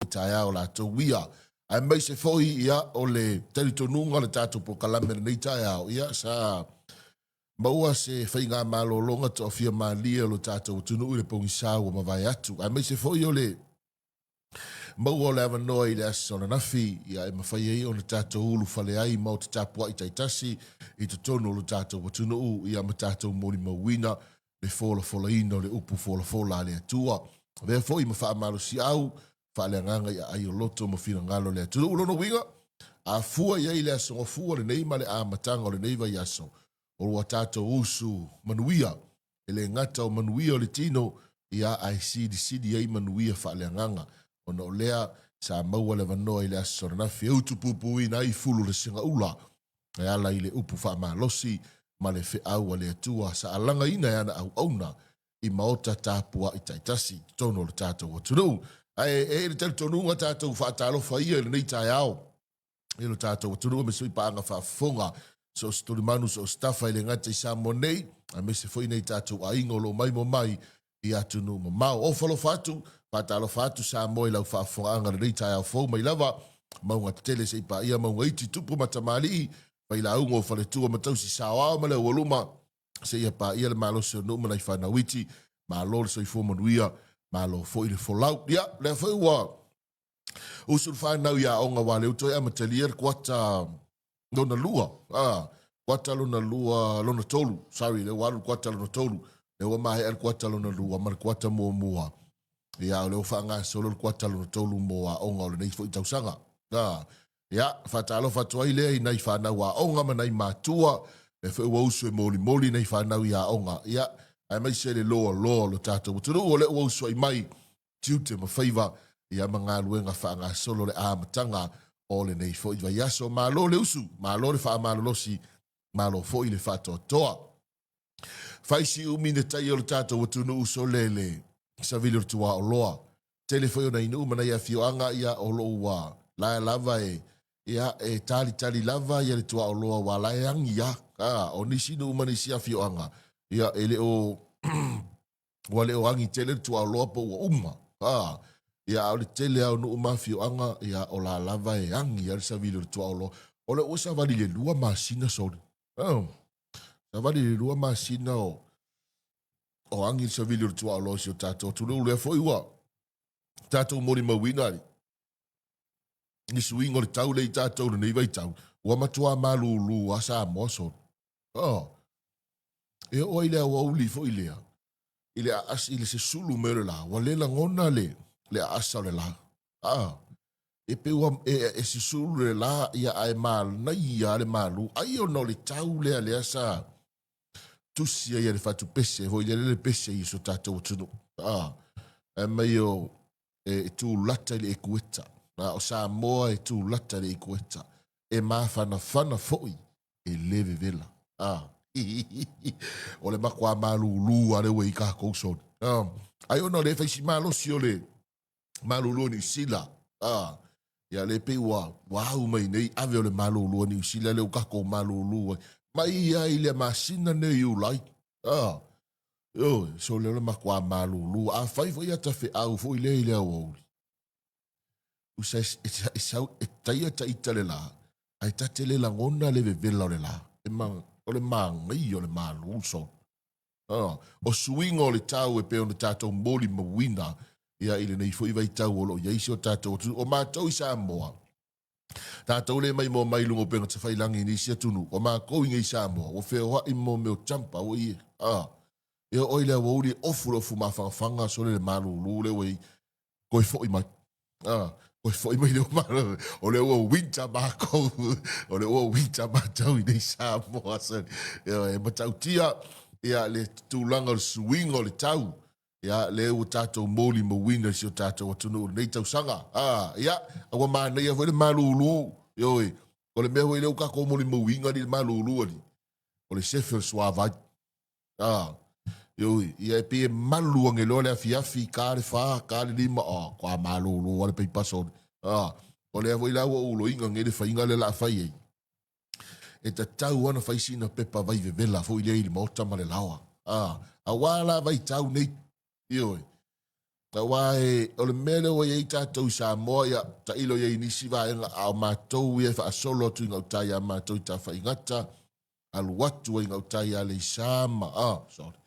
taeao latou ia. Aemaise foi ia o le talitonuga o le tatou polokalame i lenei taeao, ia sa maua se faigamalologa toafia malie o lo tatou atunuu i le pogisa ua mavae atu, aemaise foi o le maua o le avanoa i le aso ananafi, ia e mafai ai ona tatou ulufale ai ma ota tapuai taitasi i totonu o lo tatou atunuu, ia ma tatou molimauina le folafolaina o le upu folafola a le Atua. Avea foi ma faamalosiau faaleagaga i aai o loto ma finagalo o le atunuu. Lona uiga, a fua i ai le aso Gafua lenei ma le amataga o lenei vaiaso, o ua tatou usu manuia, e le gata o manuia o le tino, ia ae silisili ai manuia faaleagaga, ona o lea sa maua le avanoa i le aso ananafi e utupupuina ai fulu o le segaula e ala i le upu faamalosi ma le feau a le Atua sa alagaina e ana auauna i maota tapuai taitasi i totonu o le tatou atunuu. Ae e i ai le talitonuga tatou faatalofa ia i lenei taeao i lo tatou atunuu aemaise foi paaga faafofoga so o se tulimanu, so o se tafa e le gata i Samoa nei, aemaise foi nai tatou aiga o lo o maimoa mai i atunuu mamao. Ofo alofa atu, faatalofa atu Samoa i lau faafofogaaga i lenei taeao fou mai lava, mauga tetele se i paia mauga iti, tupu ma tamalii, failauga o faletua ma tausi saoao ma le aualuma, seia paia le malosi o nuu ma nai fanau iti, malo le soifua manuia, malo foi le folau. Ia, lea foi ua usu le fanau i aoga aua lea ua toe amatalia le kuata lona lua, kuata lona lua, lona tolu, sorry, lea ua alu le kuata lona tolu, lea ua maea le kuata lona lua ma le kuata muamua. Ia, o lea ua faagasolo le kuata lona tolu mo aoga o lenei foi tausaga. Ia, faatalofa atu ai lea i nai fanau aoga ma nai matua, lea foi ua usu e molimoli nai fanau i aoga, ia, aemaise le loaloa o lo tatou atunuu, o lea ua usuai mai tiute ma faiva, ia ma galuega faagasolo le amataga o lenei foi vaiaso. Malo le usu, malo le faamalolosi, malo foi le faatoatoa. Fai si umi ne tai o le tatou atunuu sole le savili o le tuaoloa. Tele foi o nai nuu ma nai afioaga ia o lo o ua la lava e ia e talitali lava ia le tuaoloa ua la e agi a. O nisi nuu ma nisi afioaga ia e le o ua le o agi tele le tuaoloa po ua uma. Ia a o le tele lava o nuu ma afioaga ia o la lava e agi a le savili o le tuaoloa. O le ua savali i le 2 masina sole. Savali i le 2 masina o o agi le savili o le tuaoloa i si o tatou atunuu. Lea foi ua tatou molimauina ali i suiga o le tau lea i tatou i lenei vaitau, ua matua malulu lava Samoa solo. E oo ai i le aoauli foi lea, i le aasi, i le sesulu mai o le la, ua le lagona le, le aasa o le la. E pei ua e, e susulu le la, ia ae manaia le malu. Ai ona o le tau lea lea sa tusi ai e le fatupese foi lea le pese i so tatou atunuu. Ae mai o e tulata i le ekueta. O Samoa e tulata i le ekueta. E mafanafana foi e le vevela. O le matua malulu lava lea ua i ai tatou soli. Ai ona o lea e fai si malosi o le malulu o Niu Sila. Ia lea pei ua au mai nei ave o le malulu a Niu Sila lea ua tatou malulu ai. Mai ai i le masina nei o Iulai. Ioe, sole o le matua malulu. Afai foi ata feau foi lea i le aoauli, usa e sau e taia taita le la, ae ta te le lagona le vevela o le la. E ma, o le manaia o le malu sole. O suiga o le tau e pei ona tatou molimauina ia i lenei foi vaitau o lo o i ai si o tatou atunuu. O matou i Samoa, tatou le maimoa mai i luga o upega tafailagi i nisi atunuu, o matou i nei i Samoa, ua feoai mo mea o jumper ua i e oo i le aoauli e ofu le ofu mafanafana sole le malulu lea ua i ai, toe foi mai. Toe foi mai le malo, o lea ua winter makou, o lea ua winter matou i nei Samoa. So, e matautia ia le tulaga o le suiga o le tau, ia lea ua tatou molimauina i si o tatou atunuu i lenei tausaga. Ia, ua manaia foi le malulu, ioe, o le mea foi lea ua tatou molimauina le malulu alii, o le sefe o le suavai. Ioe, ia e pei e malu ane loa le afiafi, ta le 4, ta le 5, toa malolo lava le paipa sole. O lea foi la ua ou loiga nei le faiga lea o le a fai ai, e tatau lava ona fai sina pepa vai vevela foi lea i le maota ma le laoa. Aua la vaitau nei, ioe. Aua e, o le mea lea ua i ai tatou i Samoa, ia, tailo i ai i nisi vaega, a o matou ia e faasolo atu i gauta ia matou i Tafaigata, alu atu ai i gauta i Aleisa ma, ah, sorry.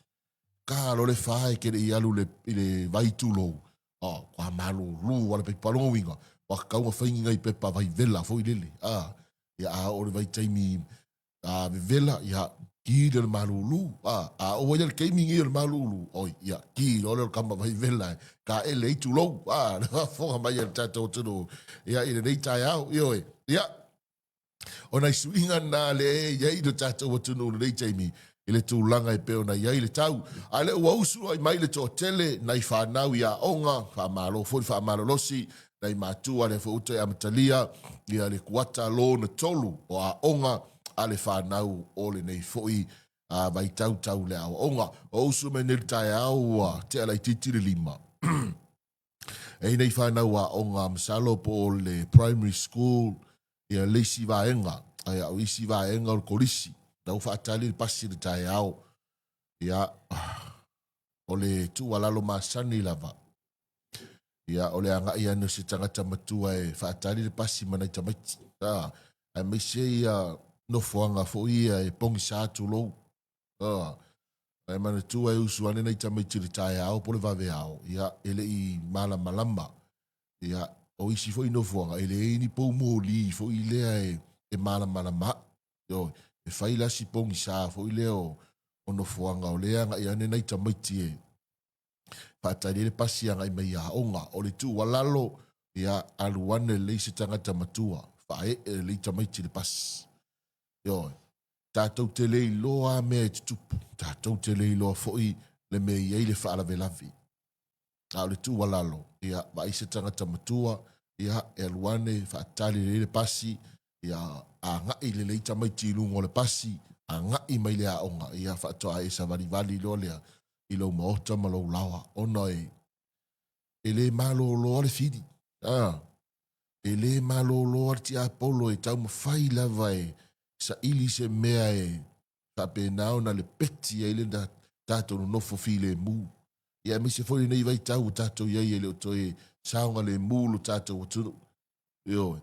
Ka lo le fa e ke le i alu le, i le vai tulou. Ah, kua malulu ala paipa longa uiga, ua kauga whaingi ngai pepa vai vela foi lele. Ah, ia a o le vai taimi a vevela, ia, ki le malulu, a, a o ia le keimi ngi o le malulu, oi, ia, ki o le kama vai vela, ka ele i tulou, a, le faafofoga mai a le tatou atunuu, ia, i lenei taeao, ioe, ia, o nai suiga na le e i ai le tatou atunuu i lenei taimi, i le tulaga e pei ona i ai le tau. A lea ua usu ai mai le toatele nai fanau i aoga, faamalo foi le faamalolosi, nai matua lea foi ua toe amatalia ia le kuata lona tolu o aoga a le fanau o lenei foi a vaitau tau le aoaoga. O usu mai nei le taeao ua tea laitiiti le 5. E i nei fanau aoga masalo po o le primary school ia le isi vaega, ae o isi vaega o le kolisi. Na ua faatali le pasi i le taeao. Ia, o le tuualalo masani lava. Ia, o le agai ane o se tagata matua e faatali le pasi ma nai tamaiti. A, aemaise ia nofoaga foi ia e pogisa tulou. A, ae manatua e usu ane nai tamaiti i le taeao po o le vaveao, ia, e le i malamalama. Ia, o isi foi nofoaga, e leai ni poumoli foi lea e, e malamalama ai. E fai la si pogisa foi lea o, o nofoaga o lea e agai ane nai tamaiti e faatali ai le pasi agai mai i aoga. O le tuualalo, ia, alu ane lelei se tagata matua, faaee lelei tamaiti i le pasi. Ioe. Tatou te le iloa a mea e tutupu, tatou te le iloa foi le mea e i ai le faalavelave. A o le tuualalo, ia, vaai se tagata matua, ia, e alu ane, faatali lelei le pasi, ia, agai lelei tamaiti i luga o le pasi, agai mai le aoga, ia, faatoa e savalivali loa lea i lou maota ma lou laoa, ona e, e le malolo le fili. Ah, e le malolo le tiapolo e taumafai lava e saili se mea e faapena ona lepeti ai le tatou nonofo filemu. Ia aemaise foi lenei vaitau ua tatou i ai e le o toe saogalemu lo tatou atunuu. Ioe.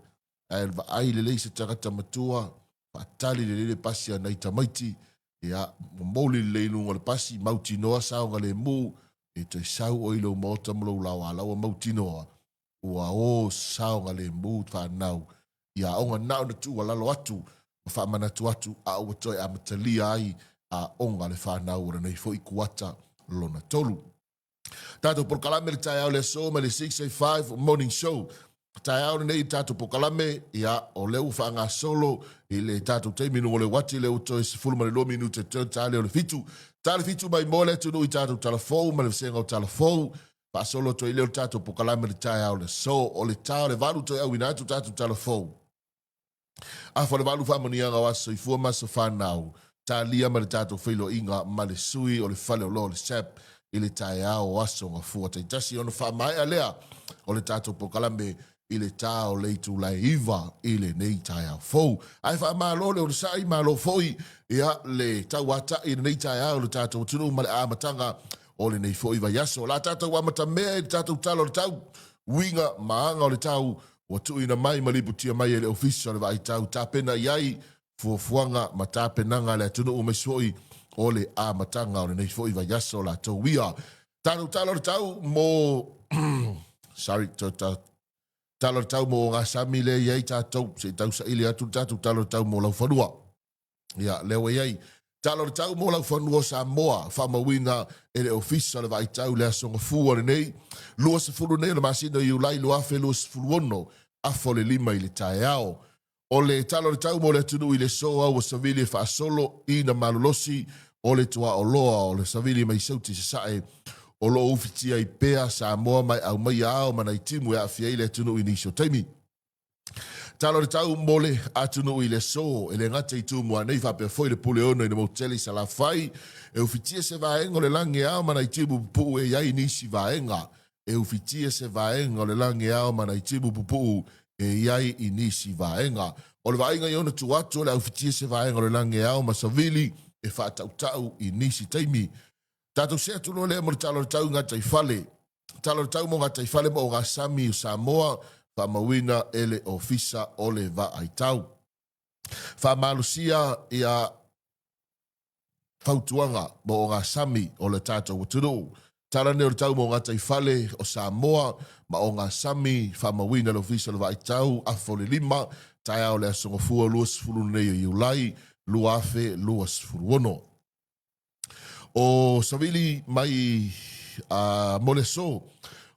Ae vaai lelei se tagata matua, faatali lelei le pasi a nai tamaiti, ia, momoli lelei i luga o le pasi, mautinoa saogalemu, e toe sau oe i lou maota ma lou laoa, la ua mautinoa, ua o saogalemu fanau i aoga. Na ona tuualalo atu ma faamanatu atu, a ua toe amatalia ai aoga a le fanau o lenei foi kuata lona tolu. Tatou polokalame le taeao le aso mai le 685 Morning Show. Taeao lenei i tatou polokalame, ia, o lea ua faagasolo i le tatou taimi luga o le uati, lea ua toe 12 minute toe ta lea o le fitu. Ta le fitu mai mo le atunuu i tatou tala fou ma le vasega o tala fou. Faasolo atu ai lea o le tatou polokalame le taeao le aso. O le ta o le 8 toe auina atu tatou tala fou. Afa o le 8 faamanuiaga o aso soifua ma aso fanau, talia ma le tatou feiloaiga ma le sui o le fale o lo o le SAP i le taeao o aso Gafua taitasi ona faamaea lea o le tatou polokalame i le ta o le itula e 9 i lenei taeao fou. Ae faamalo le onosai, malo foi ia le tauatai i lenei taeao i le tatou atunuu ma le amataga o lenei foi vaiaso. O le a tatou amatamea i le tatou tala o le tau, uiga ma aga o le tau ua tuuina mai ma lipotia mai e le Ofisa o le Vaai Tau tapena i ai fuafuaga ma tapenaga a le atunuu aemaise foi o le amataga o lenei foi vaiaso latou ia. Tatou tala o le tau mo sorry, tala o le tau mo Gasami lea i ai tatou, se i tausaili atu le tatou tala o le tau mo Laufanua. Ia, lea ua i ai. Tala o le tau mo laufanua o Samoa, faamauina e le Ofisa o le Vaai Tau i le Aso Gafua lenei, 20 nei o le masina o Iulai 2026, afa o le 5 i le taeao. O le tala o le tau mo le atunuu i le aso au ua savili e faasolo i na malolosi o le tuaoloa o le savili mai Sauti Sasae o lo o ufitia ai pea Samoa ma e aumaia ao ma nai timu e aafia ai le atunuu i nisi o taimi. Tala o le tau mo le atunuu i le aso, e le gata i Tumua nei faapea foi le Puleono i le motu tele i Salafai, e ufitia se vaega o le lagi e ao ma nai timu pupuu e i ai nisi vaega. E ufitia se vaega o le lagi e ao ma nai timu pupuu e i ai i nisi vaega. O le vaaiga i ona tua atu o le a ufitia se vaega o le lagi e ao ma savili e faatautau i nisi taimi. Tatou see atu loa lea mo le tala o le tau i gataifale. Tala o le tau mo gataifale ma ogasami o Samoa, faamauina e le Ofisa o le Vaai Tau. Faamalosia ia fautuaga mo ogasami o le tatou atunuu. Tala nei o le tau mo gataifale o Samoa ma ogasami, faamauina e le Ofisa o le Vaai Tau, afa o le 5, taeao o le Aso Gafua 20 nei o Iulai 2026. O savili mai a mo le aso,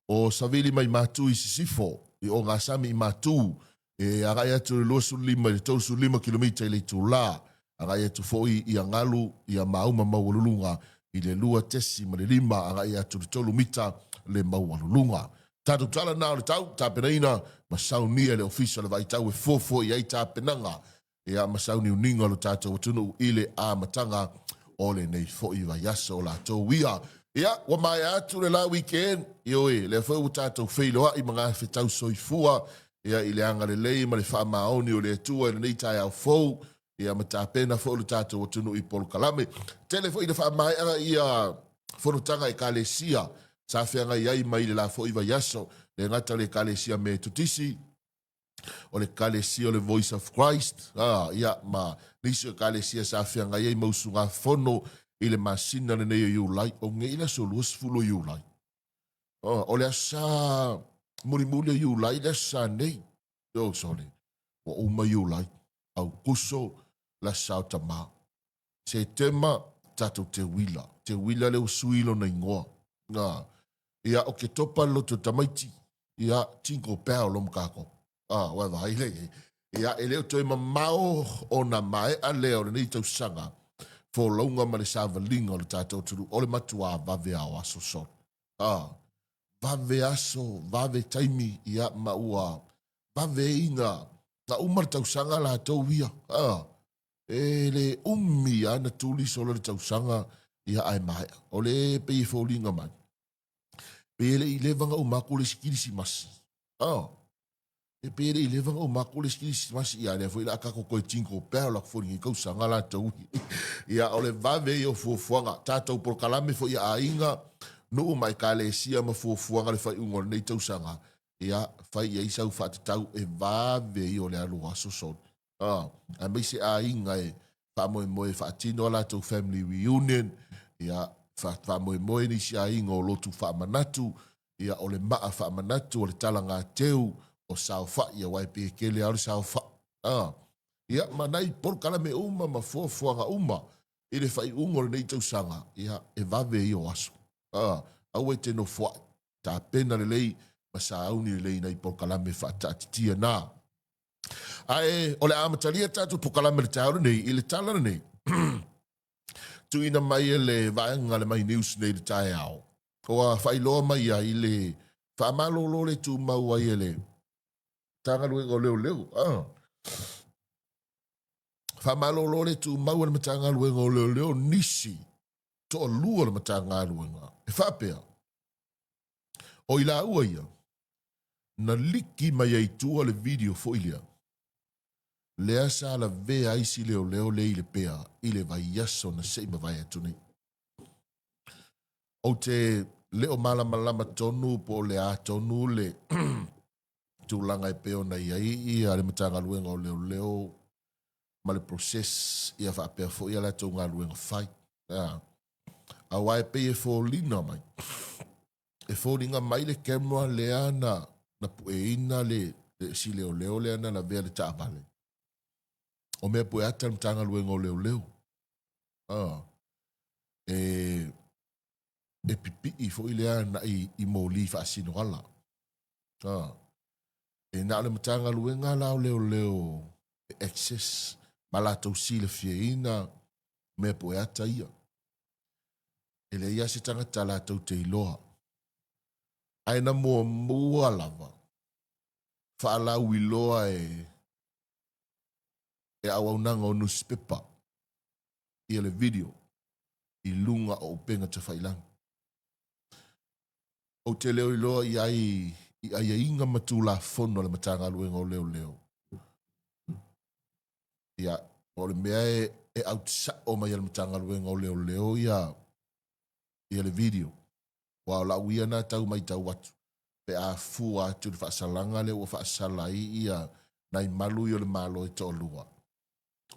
o savili mai Matu i Sisifo, i Ogasami i Matu, e agai atu i le 25 i le 35 kilomita i le itulā, agai atu foi i Agalu i Mauma maualuluga i le 2.5 agai atu i le 3 mita le maualuluga. Tatou tala na o le tau, tapenaina ma saunia e le Ofisa o le Vaitau e fuafua i ai tapenaga ia ma sauniuniga o lo tatou atunuu i le amataga o lenei foi vaiaso o latou ia. Ia, ua maea atu le la weekend, ioe, lea foi ua tatou feiloai ma gafetau soifua, ia i le agalelei ma le faamaoni o le Atua i lenei taeao fou, ia ma tapena foi lo tatou atunuu i polokalame. Tele foi ina faamaea ia fonotaga ekalesia sa feagai ai mai le la foi vaiaso, le gata o le ekalesia Metotisi, o le Ekalesia o le Voice of Christ, a, ia, ma nisi o Ekalesia sa feagai ai ma usugafono i le masina lenei o Iulai, o nei le aso 20 o Iulai. O le aso sa mulimuli o Iulai le aso sa nei. Oh, sorry. Ua uma Iulai, Aukuso, le aso sa o Tamā. Setema, tatou Teuila. Teuila lea ua sui lona igoa. Na, ia, o Ketopa le loto tamaiti. Ia, jingle bell lo ma kākou. Ah, ua vaai le i. Ia, e le o toe mamao ona maea lea o lenei tausaga, folauga ma le savaliga o le tatou atunuu, o le matuā vave lava o aso solo. Ah, vave aso, vave taimi, ia, ma ua vave ai na, na uma le tausaga latou ia. Ah, e le umi lava na tuli solo le tausaga, ia, ae maea. O le pei e foliga mai, pei e le i leva na uma atu le isi kilisimasi. Ah, e pei e le i leva na uma atu le isi kilisimasi, ia lea foi la a tatou toe jingle bell atu foi i lenei tausaga latou. Ia, o le vave ia o fuafuaga, tatou polokalame foi a aiga, nuu ma ekalesia ma fuafuaga le faaiuga o lenei tausaga, ia, fai i ai sau faatatau e vave ia o le alu o aso solo. Ah, aemaise aiga e faamoemoe e faatino a latou family reunion, ia, faamoemoe nisi aiga o lotu faamanatu, ia, o le maa faamanatu, o le talagateu, o saofai, aua e pei e tele lava o le saofai. Ah, ia, ma nai polokalame uma ma fuafuaga uma i le faaiuga o lenei tausaga, ia, e vave ia o aso. Ah, aua e te nofoai, tapena lelei ma sauni lelei nai polokalame faataatitia na. Ae o le a amatalia tatou polokalame i le taeao lenei i le tala lenei. Tuuina mai e le vaega le My News nei i le taeao. Ua faailoa mai ai le faamalolo le tumau ai e le Matagaluega o Leoleo. Ah. Faamalolo le tumau e le Matagaluega o Leoleo nisi toalua o le Matagaluega. E faapea, o i laua ia, na liki mai ai i tua le video foi lea, lea sa lavea ai si leoleo lea i le pea i le vaiaso na se i mavae atu nei. Ou te le o malamalama tonu po o le a tonu le tulaga e pei ona i ai ia le Matagaluega o Leoleo ma le process ia faapea foi a latou galuega fai. Aua e pei e foliga mai, e foliga mai le camera lea na na pueina le, le si leoleo lea na lavea le taavale. O mea pue ata le Matagaluega o Leoleo. Ah, e, e pipii foi lea na i, i moli faasino ala. Ah, e na o le Matagaluega la o Leoleo e access ma latou silafiaina mea pue ata ia. E leai lava se tagata latou te iloa. Ae na muamua lava faalauiloa e e auaunaga o nusipepa ia le video i luga o upega tafailagi. Ou te le o iloa i ai i aiaiga ma Tulafono a le Matagaluega o Leoleo. Ia, o le mea e, e autisao mai e le Matagaluega o Leoleo ia, ia le video. Aua o lau ia na tau matau atu pe a fua atu i le faasalaga lea ua faasala ai ia nai malu ia o le Malo e toalua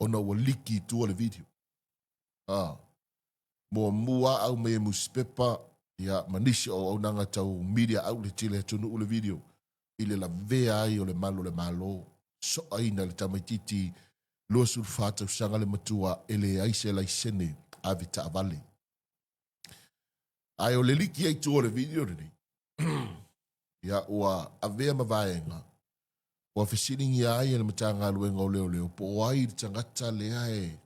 ona ua liki i tua le video. A, muamua aumai e nusipepa ia ma nisi o auaunaga tau media outlet i le atunuu le video i le lavea ai o le malu o le Malo, soaina e le tamaitiiti 24 tausaga le matua e leai se laisene ave taavale. Ae o le liki ai tua o le video lenei, ia ua avea ma vaega ua fesiligia ai e le Matagaluega o Leoleo po o ai le tagata lea e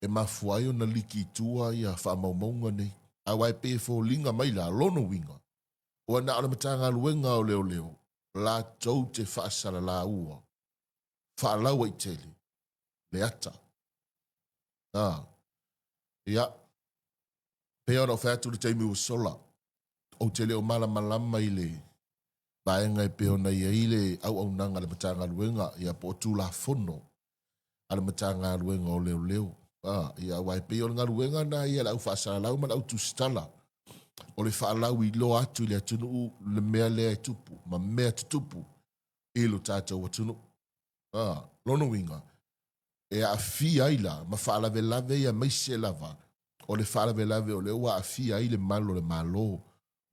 e mafua ai ona liki i tua ia faamaumauga nei. Aua e pei e foliga mai la, lona uiga, ua na o le Matagaluega o Leoleo latou te faasalalaua faalauaitele le ata. A, ia, pei ona ou fai atu i le taimi ua sola, ou te le o malamalama i le vaega e pei ona i ai le auaunaga a le Matagaluega, ia po o Tulafono a le Matagaluega o Leoleo. A, ia aua e pei o le galuega lena ia a le au faasalalau ma le au tusitala, o le faalauiloa atu i le atunuu le mea lea e tupu ma mea tutupu i lo tatou atunuu. A, lona uiga, e aafia ai la ma faalavelave ia aemaise lava o le faalavelave o lea ua aafia ai le malu o le Malo,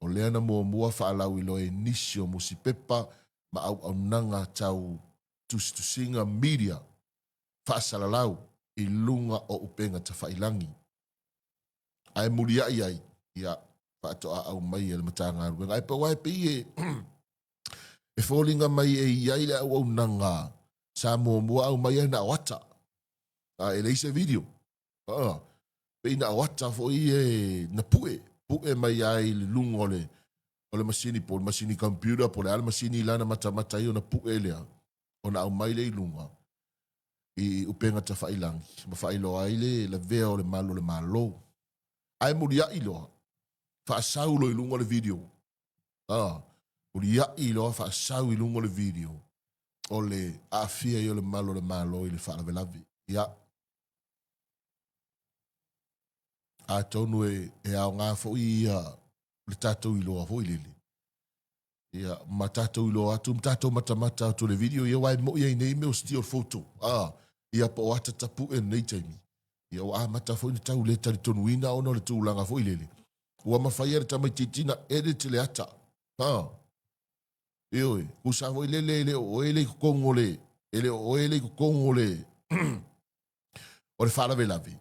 o lea na muamua faalauiloa e nisi o nusipepa ma auaunaga tau tusitusiga media faasalalau i luga o upega tafailagi. Ae muliai ai, ia, faatoa aumai e le Matagaluega. Ae pau lava e pei e e foliga mai e i ai le auaunaga sa muamua aumai ai na o ata, a e leai se video. A, pei na o ata foi e na pue, pue mai ai i le luga o le o le masini po o le masini computer po o le a le masini la na matamata ai ona pue lea, ona aumai lea i luga i upega tafailangi ma faailoa ai le lavea o le malu o le Malo. Ae muliai loa, faasau loa i luga o le video. A, muliai loa faasau i luga o le video o le aafia ai o le malu o le Malo i le faalavelave. Ia, atonu e, e aoga foi ia le tatou iloa foi lele ia ma tatou iloa atu ma tatou matamata atu le video ia aua e moi ai nei mea o still photo a ia po o ata tapue nei taimi ia ua amata foi na tau le talitonuina ona o le tulaga foi lele ua mafai e le tamaitiiti na edit le ata a ioe kusa foi lele e le o oe le i totonu o le e le o oe le i totonu o le o le faalavelave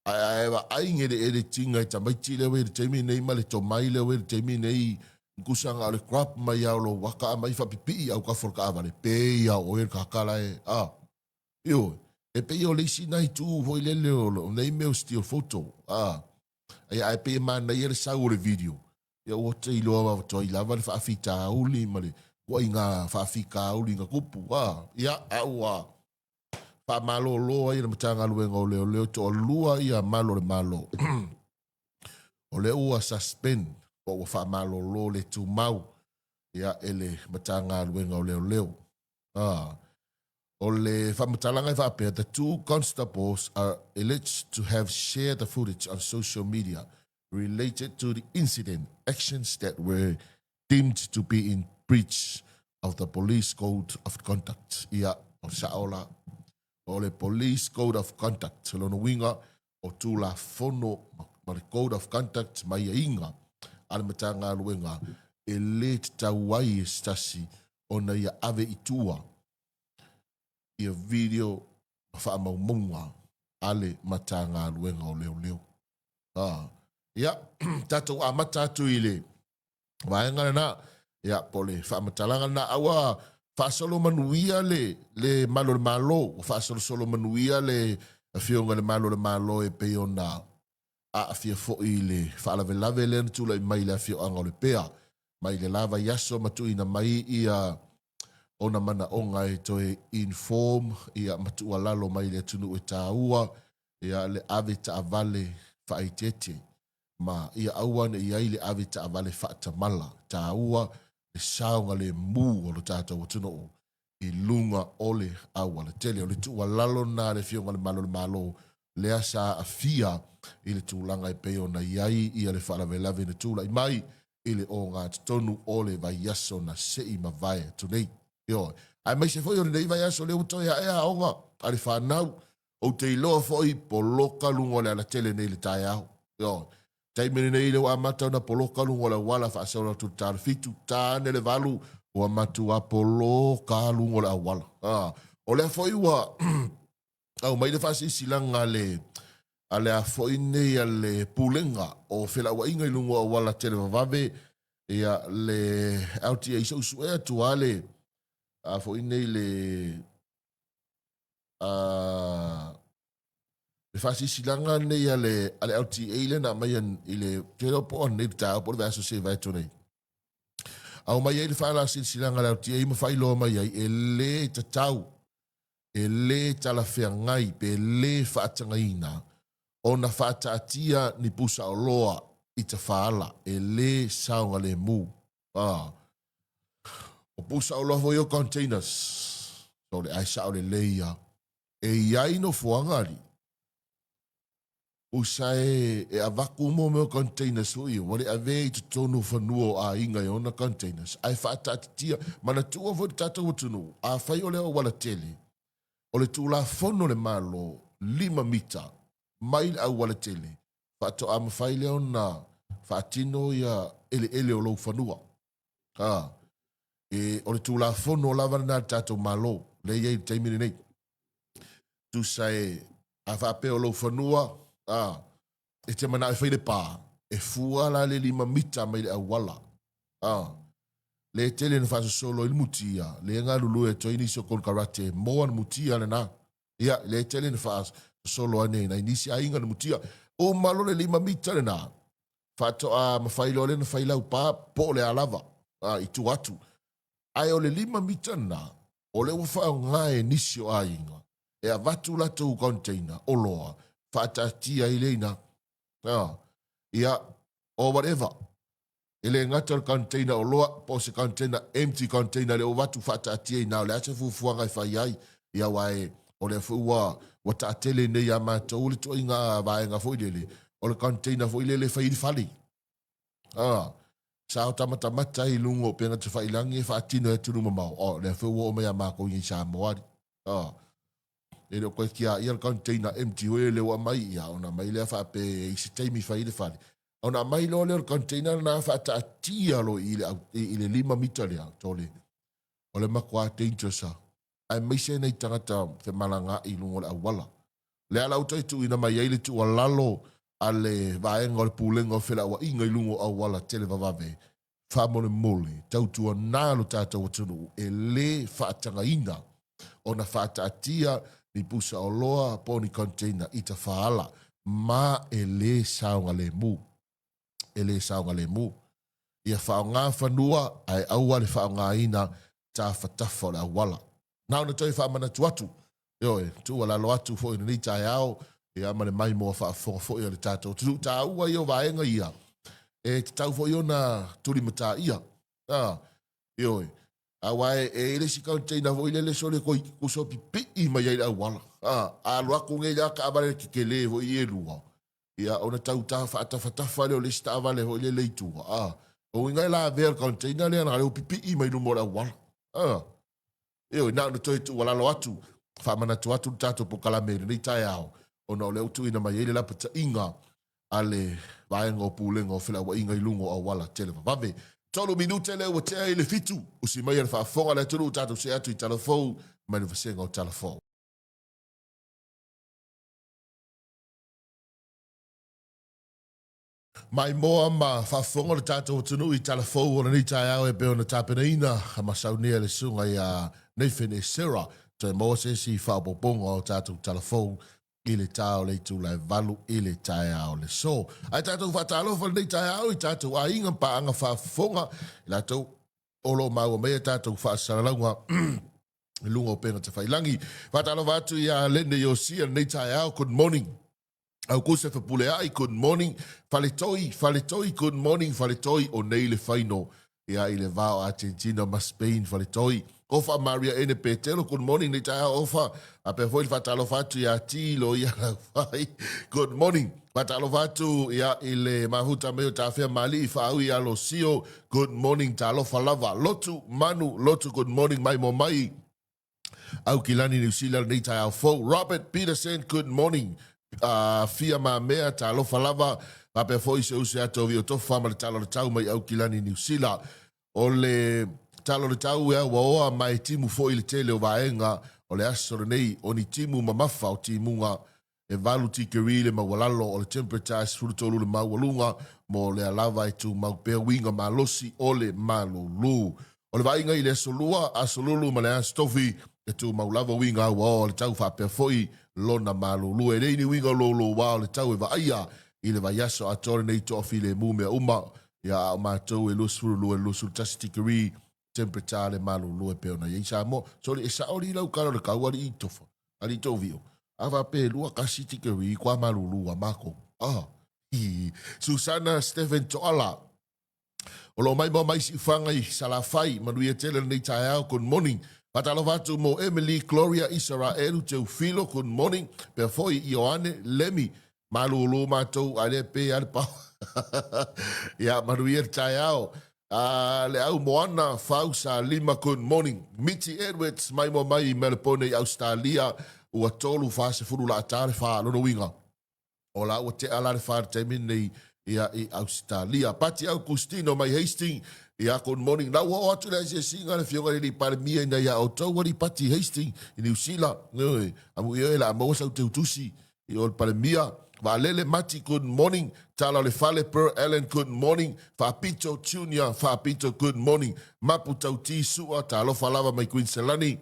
Ae a e vaai i le edit-ina e tamaiti lea ua i le taimi nei ma le tomai lea ua i le taimi nei, tusa na o le crop mai lava o lou ata aumai faapipii autafa o le taavale, pei lava o oe le tagata la e, a, ioe. E pei o le isi na itu foi lele o nei mea o still photo, a, ia ae pei e manaia le sau o le video, ia ua te iloa atu ai lava le faafitauli ma le ituaiga faafitauli na tupu, a, ia, a ua faamalolo ai e le Matagaluega o Leoleo e toalua ia malu o le Malo. o lea ua suspend po ua faamalolo le tumau ia e le Matagaluega o Leoleo. Ah. O le faamatalaga e faapea, the two constables are alleged to have shared the footage on social media related to the incident, actions that were deemed to be in breach of the Police Code of Conduct. Ia, o sao la. O le Police Code of Conduct, lona uiga, o Tulafono ma le Code of Conduct ma aiaiga a le Matagaluega e le tatau ai e se tasi ona ia ave i tua ia video ma faamaumauga a le Matagaluega o Leoleo. Ah, ia, tatou amata atu i le vaega lena, ia, po o le faamatalaga lena, a ua faasolo manuia le, le Malu o le Malo, ua faasolosolo manuia le Afioga i le Malu o le Malo e pei ona aafia foi i le faalavelave lea na tulai mai i le afioaga o Lepea, mai le la vaiaso ma tuuina mai ia ona manaoga e toe inform ia ma tuualalo mai i le atunuu e taua ia le ave taavale faaeteete ma ia aua ne i ai le ave taavale faatamala, taua le saogalemu o lo tatou atunuu i luga o le aualatele. O le tuualalo lena a le Afioga i le Malu o le Malo. lea sa aafia i le tulaga e pei ona i ai ia le faalavelave na tulai mai i le ogatotonu o le vaiaso na se i mavae atu nei. Ioe. Aemaise foi o lenei vaiaso lea ua toe ae aoga a le fanau, ou te iloa foi poloka luga o le alatele nei i le taeao. Ioe. Taimi lenei lea ua amata ona poloka luga o le auala faasolo atu i le tala 7, ta ane le 8, ua matua poloka luga o le auala. Ah, o lea foi ua aumai le faasilasilaga a le a foi nei a le Pulega o Felauaiga i luga o auala televavave, ia le LTA, se i sue atu lava le a foi nei le faasilasilaga nei a le LTA lea na aumai i le tele po o nei le taeao po o le vaiaso se i vae atu nei. Aumai ai le faasilasilaga a le LTA ma faailoa mai ai e lē tatau, e lē talafeagai pe lē faatagaina ona faataatia ni pusa oloa i tafaala e lē saogalemu. Ah. O pusa oloa foi o containers. So le ae sao lelei ia. E i ai nofoaga alii. Usa e avatu mo mea o containers foi ua le ave i totonu o fanua o aiga e ona containers ae faataatitia. Manatua foi le tatou atunuu, afai o le auala tele, o le Tulafono le Malo 5 mita mai le auala tele faatoa mafai lea ona faatino ia eleele o lou fanua. Ha. E, o le Tulafono lava lena a le tatou Malo lea e i ai i le taimi lenei. Tusa e, a faapea o lou fanua, a, e te manao e fai le pa, e fua la le 5 mita mai le auala. A, le tele na faasosolo ai le mutia, le galulue atu ai nisi o konekarate moa le mutia lena. Ia, le tele na faasosolo ane nai nisi aiga le mutia. Uma loa le 5 mita lena, faatoa mafai loa lea ona fai lau pa po o le a lava, a, i tua atu. Ae o le 5 mita lena, o lea ua faaaoga e nisi o aiga e avatu latou container oloa faataatia ai lea i ina. Ia, or whatever. E le gata o le container oloa po o se container, empty container lea ua avatu faataatia i ina, o le a se fuafuaga e fai ai. Ia, aua e, o lea foi ua taatele nei ia matou le ituaiga vaega foi lele, o le container foi lele e fai ai le fale. Ah, sa o tamatamata ai i luga o upega tafailagi e faatino e atunuu mamao. Oh, lea foi ua oo mai ia makou i Samoa alii. Ah, e le o koe tiaia le container empty foi lele ua aumai, ia, ona aumai lea faapea i se taimi fai ai le fale. Ona aumai loa lea o le container lena faataatia loa i le, i le 5 mita lea, tole. O le matua dangerous lava. Aemaise nai tagata femalagaai i luga o le auala. Lea la ua toe tuuina mai ai le tuualalo a le vaega o le Pulega o Felauaiga i luga o auala televavave, faamolemole, tautuana lo tatou atunuu e lē faatagaina ona faataatia ni pusa oloa po o ni container i tafaala ma e lē saogalemu. E lē saogalemu. Ia faaaoga fanua ae aua le faaaogaina tafatafa o le auala. Na ona toe faamanatu atu, ioe, tuualalo atu foi i lenei taeao, ia ma le maimoa faafofoga foi a le tatou atunuu. Taua ia o vaega ia, e tatau foi ona tulimataia. Ah, ioe, aua e i ai le isi container foi lele sole koi uso pipii mai ai le auala. Ah, a alu atu nei la taavale tetele foi ia e lua, ia ona tau ta faatafatafa lea o le isi taavale foi lele i tua. Ah, o uiga e lavea le container lea na lea ua pipii mai luma o le auala. Ah, Ioe, na ona toe tuualalo atu, faamanatu atu le tatou polokalame i lenei taeao, ona o lea ua tuuina mai ai le lapataiga a le vaega o Pulega o Felauaiga i luga o auala televavave. 3 minute lea ua tea i le 7, usi mai a le faafofoga a le atunuu, tatou see atu i Talafou mai le vasega o Talafou. Maimoa ma faafofoga le tatou atunuu i tala fou o lenei taeao e pei ona tapenaina ma saunia e le susuga ia Nathan Esera. Toe maua se isi faaopoopoga o tatou tala fou i le ta o le itula e 8 i le taeao le aso. Ae tatou faatalofa lenei taeao i tatou aiga ma paaga faafofoga i latou o lo o maua mai a tatou faasalalauga i luga o upega tafailagi. Faatalofa atu ia Lene Iosia lenei taeao. Good morning. Aukusa Fepuleai, good morning. Faletoi, Faletoi, good morning Faletoi, o nei le faino. Ia i le va o Argentina ma Spain faletoi. Ofa Maria Ene Petelo, good morning nei taeao Ofa. Faapea foi le faatalofa atu ia Tilo ia Laufai. Good morning. Faatalofa atu ia i le mafuta mai o Tafea Mali'i Faaui ia Losio. Good morning talofa lava. Lotu Manu Lotu good morning mai mo mai. Aukilani Niu Sila lenei taeao fou. Robert Peterson, good morning. Fia Mamea, talofa lava. Faapea foi se use atu o Viotofa ma le tala o le tau mai Aukilani Niu Sila. O le tala o le tau ea ua oa ma e timu foi le tele o vaega o le aso lenei o ni timu mamafa o timuga E valu tikeri le maualalo o le temperature e 13 le maualuga mo lea lava e tumau pea uiga malosi o le malulu. O le vaaiga i le Aso Lua, Aso Lulu ma le Aso Tofi, e tumau lava uiga auaoa o le tau faapea foi lona malulu. E leai ni uiga louloua o le tau e vaaia i le vaiaso atoa lenei toafilemu mea uma, ia a o matou e 22 i le 21 tikeri temperature le malulu e pei ona i ai Samoa. Soli, e sao alii lau kala o le kau alii tofa. Alii tou vio. A faapea e lua kasi tikeri kua malulu a makou. Ah. Hi. Susana Stephen Toala. O lo o maimoa mai Siufaga i Salafai. Manuia tele lenei taeao. Good morning. Faatalofa atu mo Emily Gloria Isaraelu Teufilo. Good morning. Pea foi Ioane Lemi. Malulu matou ae le pe a le pao. Ia, manuia le taeao. A le au moana fau sa lima good morning. Miti Edwards mai mo mai i Melbourne i Australia ua 3:40 laata le fa lona uiga. O la ua tea la le fa le taimi nei ia i Australia. Pati Augustino mai Hastings ia good morning. La ua o atu le asiasiga le fioga le Palemia ina ia outou ali Pati Hastings i Niu Sila. Amu ia e la maua sau teutusi I o le Palemia, Vaalele Mati good morning, Tala o le Fale Per Allen good morning, Faapito Junior Faapito good morning, Mapu Tauti Sua talofa lava mai Queenselani,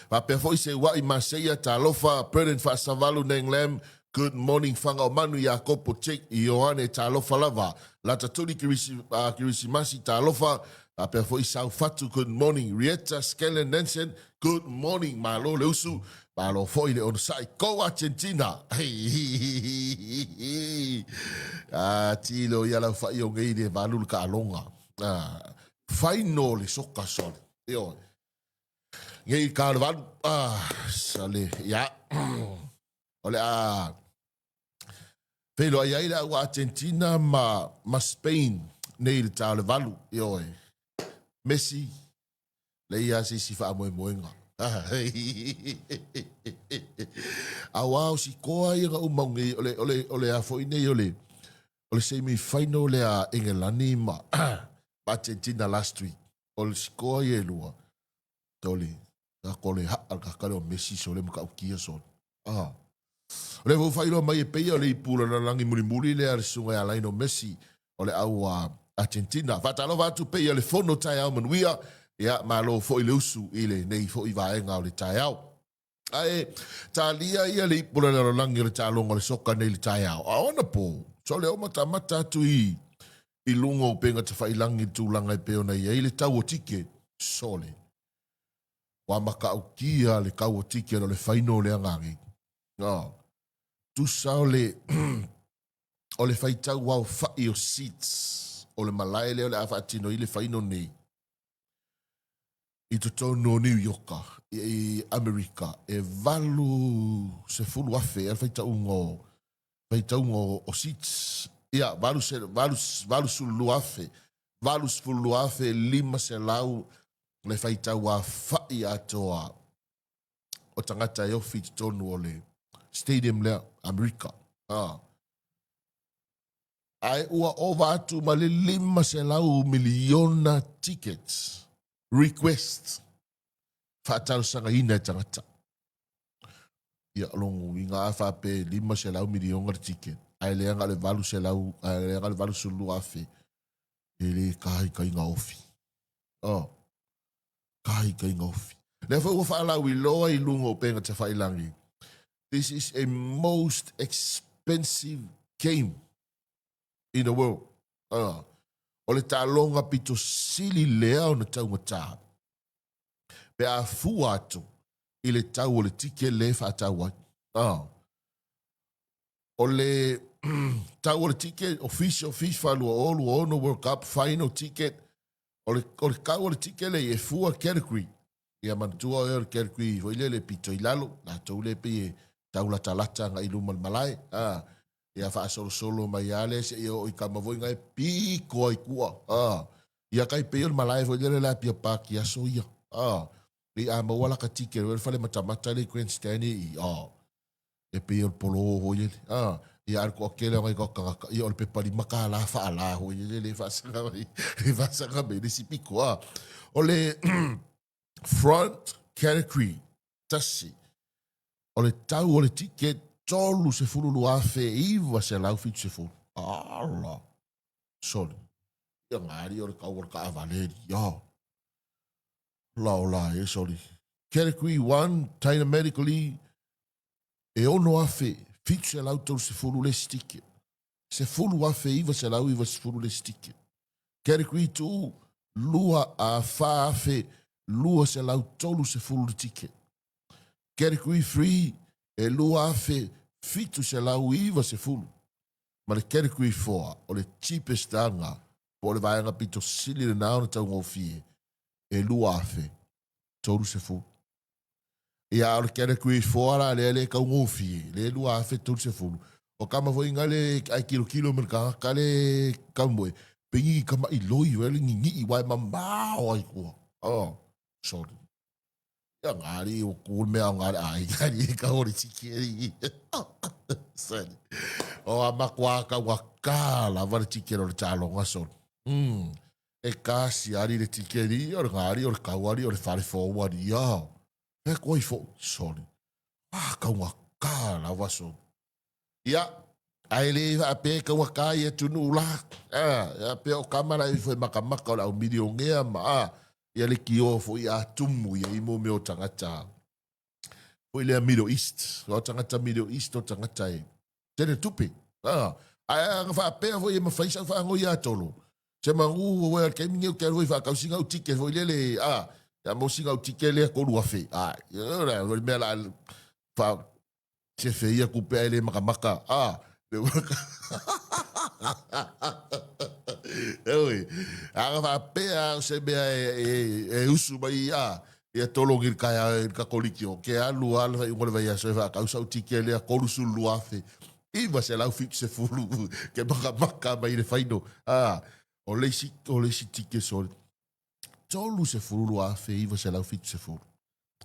faapea foi Seua'i Maseia talofa, Brennan Faasavalu Nang Lam good morning, Fagaomanu Iakopo Jake Ioane talofa lava, Latatuli Kirisi, Kirisimasi talofa, faapea foi Saufatu good morning, Rieta Scanlon Nansen Good morning, malo le usu, malo foi le onosai. Go Argentina! Ah, tilo ia lau whai o ngei le valu le kaalonga. Ah, whai no le soka sole. Io. Ngei ka le valu. Ah, sale, ia. O le a feiloai ai le au Argentina ma, ma Spain nei le tā o le valu. Ioe. Messi, Leai lava se isi faamoemoega. Aua o si koa ia na uma nei, o le, o le, o le a foi nei, o le, o le semi final lea a Engelani ma, ma Argentina last week. O le sikoa ia e lua, toli, na ko le haa le kakale o Messi sole ma kaukia sole. Ah. O le foi whailoa mai e peia o le ipu la langi mulimuli lea le susuga ia Lionel Messi o le au a Argentina. Faatalofa atu peia le fono taeao manuia, ia malo foi le usu i lenei foi vaega o le taeao. Ae talia ia le ipu la lalolagi o le taaloga o le soka nei le taeao. A ona po, so le o matamata atu i i luga o upega tafailangi i le tulaga e pei ona i ai le tau o tike, sole. Ua matautia le tau o tike o le faino o le agagi. No. Tusa o le o le faitau aofa'i o seats o le malae lea o le a faatino ai le faino nei i totonu o Niu Ioka i Amerika e 80,000 ea le faitauga o faitauga o, o seats. Ia, 82,000 82,500 le faitau afa'i atoa o tagata e ofi i totonu o le stadium lea, Amerika. Ah. Ae ua ova atu ma le 500 miliona tickets request faatalosagaina e tagata. Ia, lona uiga a faapea e 500 miliona le ticket, ae leaga o le 800, ae leaga o le 82,000 e le kahikaiga ofi. Oh. Kahikaiga ofi. Lea foi ua faalauiloa i luga o upega tafailangi. This is a most expensive game in the world. O le taaloga pito sili lea ona taugata pe a fua atu i le tau o le tike le faatau ai. O le tau o le ticket, official FIFA 2026 World Cup final ticket. O le, o le kau o le tikele e fua category. Ia manatua oe o le category foi lele pito i lalo, latou le pei e taulatalata agai i luma o le malae. A, ia faasolosolo mai lava lea seia oo i kama foi na e pito ai tua. A, ia tai pei o le malae foi lele le Apia Park i aso ia. A, i a maua laka tikele o le fale matamata le grandstand i, a, e pei o le polo foi lele. A, ia a le toatele o nai tagata, ia o le pepa $5 faala foi lele le faasaga mai, le faasaga mai le isi pito. A, o le front category tasi, o le tau o le ticket $32,970. Ala, sorry. Ia ngari o le tau o le taavale ia. La ola e, sorry. Category 1, dynamically, e 6,730 le isi ticket. 10,990 le isi ticket. Category 2, 4,230 le ticket. Category 3, e 2,790. Ma le Category 4, o le cheapest lava po o le vaega pito sili lena ona taugofie, e 2,030. Ia, a o le category 4 la lea le taugofie, le 2,030. O kama foi nga le ai kilokilo me le tagata le kamoe, pe ni kama'i loi oe le nini'i wae mamao ai kua. Oh, sorry. Ia ngari o ku mea o ngari ai ngari e ka hori tikeri. Sorry. O a makua ka wa ka lava le tikeri o le talonga sorry. E kasi ari le tikeri o le ngari o le kauari o le fale forward ia. E koi fo sorry. Ah ka wa ka lava sorry. Ia, ae le faapea e kauaka ai atunuu la. Ah, ia pea o kama la ifo e makamaka o le au milionea ma ah, ia le kioa foi a tumu ia i mo mea o tagata. Foi lea Middle East, o tagata Middle East o tagata e tele tupe. Ah, ae aga faapea foi e mawhai sau whaangoi a tolo. Se mangu o ea taimi nei o te alu ai whaakau singa u tike foi lele, ah, ia mo singa u tike lea 3,000. Ah, ia ora, o le mea la wha, Sefe ia kupe ai le makamaka. Ah, le maka. Oi, aga faapea o se mea e, e, e usu mai a ia tolongi le kaea i le kakoliki o ke alu a le faaiuga o le vaiaso e faakau sau tike lea 32,970 ke makamaka mai le faino. A, o le isi, o le isi tike sorry. 32,970.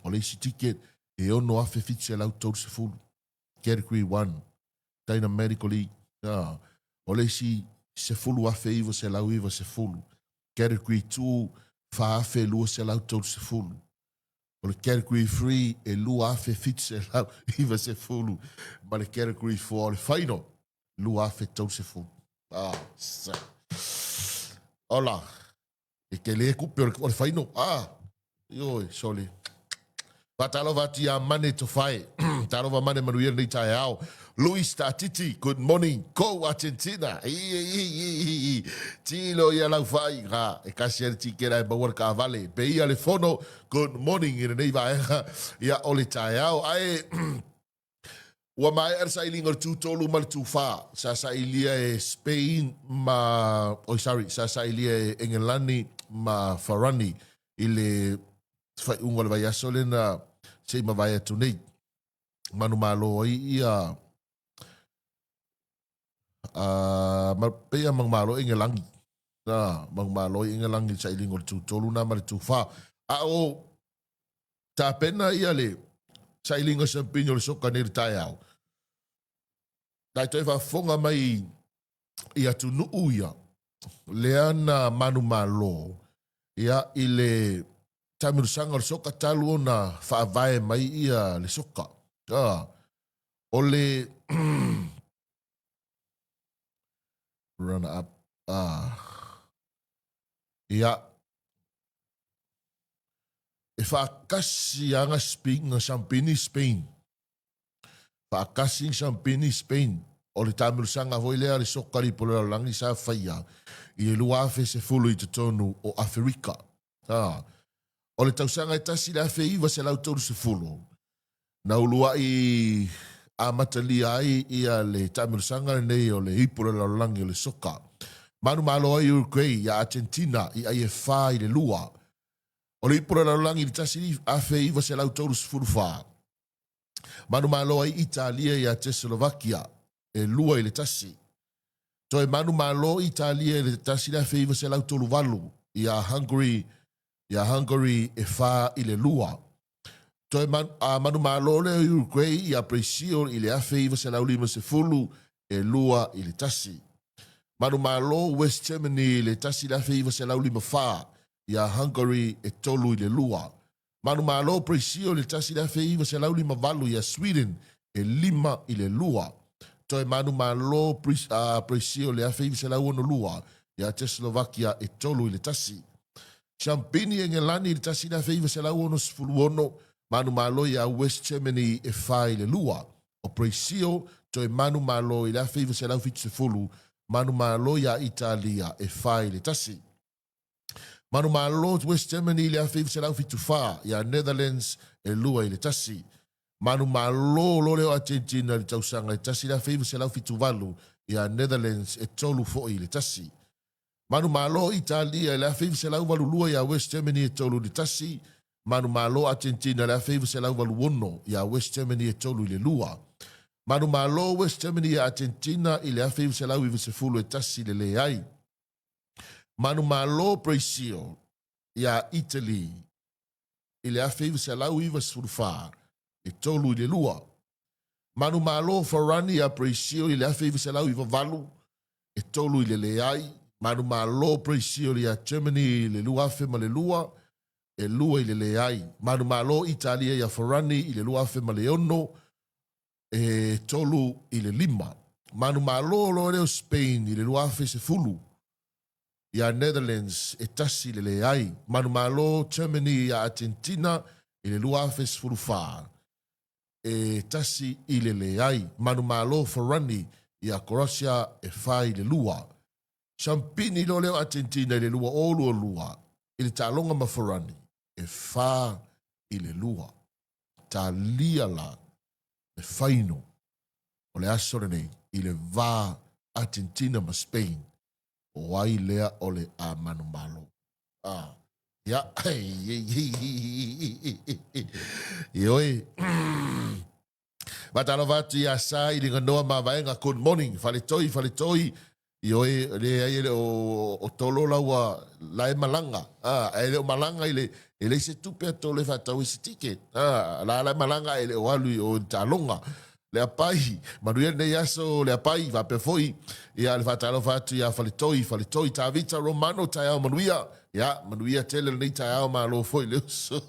O le isi ticket e 6,730. Category 1, China Medical League. Ah, o le isi 10,990. Category 2, 4,230. O le Category 3, e 2,790. Ma le Category 4, o le final, 2,030. Ah, sa. Ola. E ke le kupe o le whaino. Ah, ioi, sorry. Whātalofa atu iā Mane Tofai. Talofa Mane manuia lenei taeao. Luis Tatiti, good morning. Go Argentina. I, i, i, i, i. Tilo ia lau whai. Ngā, e kasi ale tikera e maua le kaavale. Pe ia le fono, good morning i lenei vaega. Ia o le taeao. Ae, Ua maea le sailiga o le tū 3 ma le tū 4. Sa sailia e Spain ma, oi sorry, sa sailia e Engelani ma Farani i le faaiuga o le vaiaso lena se i mavae atu nei. Manumalo ai ia uh, ma pei a manumalo Engelangi. Na, manumalo ai Engelangi i le sailiga o le tū 3 na ma le tū 4. A o Tapena ia le sailiga siampini o le soka nei i le taeao. Nai toe faafofoga mai i atunuu ia, lea na manumalo ia i le taamilosaga o le soka talu ona faavae mai ia le soka. Ah, o le runner up. Ah, ia, E faakasi aga Spain, Sampini Spain. Faakasi Sampini Spain. O le taamilosaga foi lea le soka lipo le lalolagi sa faia i le 2010 i totonu o Aferika. Ha. O le tausaga e 1930, na uluai amatalia ai ia le taamilosaga lenei o le ipu o le lalolagi o le soka. Manumalo ai Uruguay iā Argentina i ai e 4-2. O le ipu o le lalolagi i le 1934, manumalo ai Italia iā Czechoslovakia e 2-1. Toe manumalo Italia i le 1938 iā Hungary iā Hungary e 4-2. Toe man, a manumalo lea o Uruguay iā Brazil i le 1950 e 2-1. Manumalo West Germany i le 1954 iā Hungary e 3-2. Manumalo Brazil i le 1958 iā Sweden e 5-2. Toe manumalo Brazil i le 1962 iā Czechoslovakia e 3-1. Siampini Engelani i le 1966, manumalo iā West Germany e 4-2. O Brazil toe manumalo i le 1970, manumalo iā Italia e 4-1. Manumalo West Germany i le 1974 iā Netherlands e 2-1. Manumalo loa lea o Argentina i le tausaga e 1978 iā Netherlands e 3 foi i le 1. Manumalo Italia i le 1982 iā West Germany e 3-1. Manumalo Argentina i le 1986 iā West Germany e 3-2. Manumalo West Germany iā Argentina i le 1990 e 1-0. Manumalo Brazil iā Italy i le 1994 e 3-2. Manumalo Farani iā Brazil i le 1998 e 3-0. Manumalo Brazil iā Germany i le 2002 e 2-0. Manumalo Italia iā Farani i le 2006 e 3-5. Manumalo loa lea o Spain i le 2010 iā Netherlands e 1-0. Manumalo Germany iā Argentina i le 2014 e 1-0. Manumalo Farani iā Croatia e 4-2. Siampini loa lea o Argentina i le 2022 i le taaloga ma Farani e 4-2. Talia la le faino o le aso lenei i le va Argentina ma Spain, o ai lea o le a manumalo. Ah, ia, Ioe. Faatalofa atu iā Sa i Liganoa ma Vaega, good morning, Faletoi, Faletoi, Ioe, leai e le o, o Tolo la ua la e malaga, a, e le o malaga i le, e leai se tupe a Tolo e faatau ai se ticket, a, la la e malaga e le o alu i o i le taaloga. Leapai, manuia lenei aso Leapai, faapea foi, ia le faatalofa atu ia Faletoi, Faletoi, Tavita Romano, taeao manuia, ia, manuia tele lenei taeao, malo foi le uso.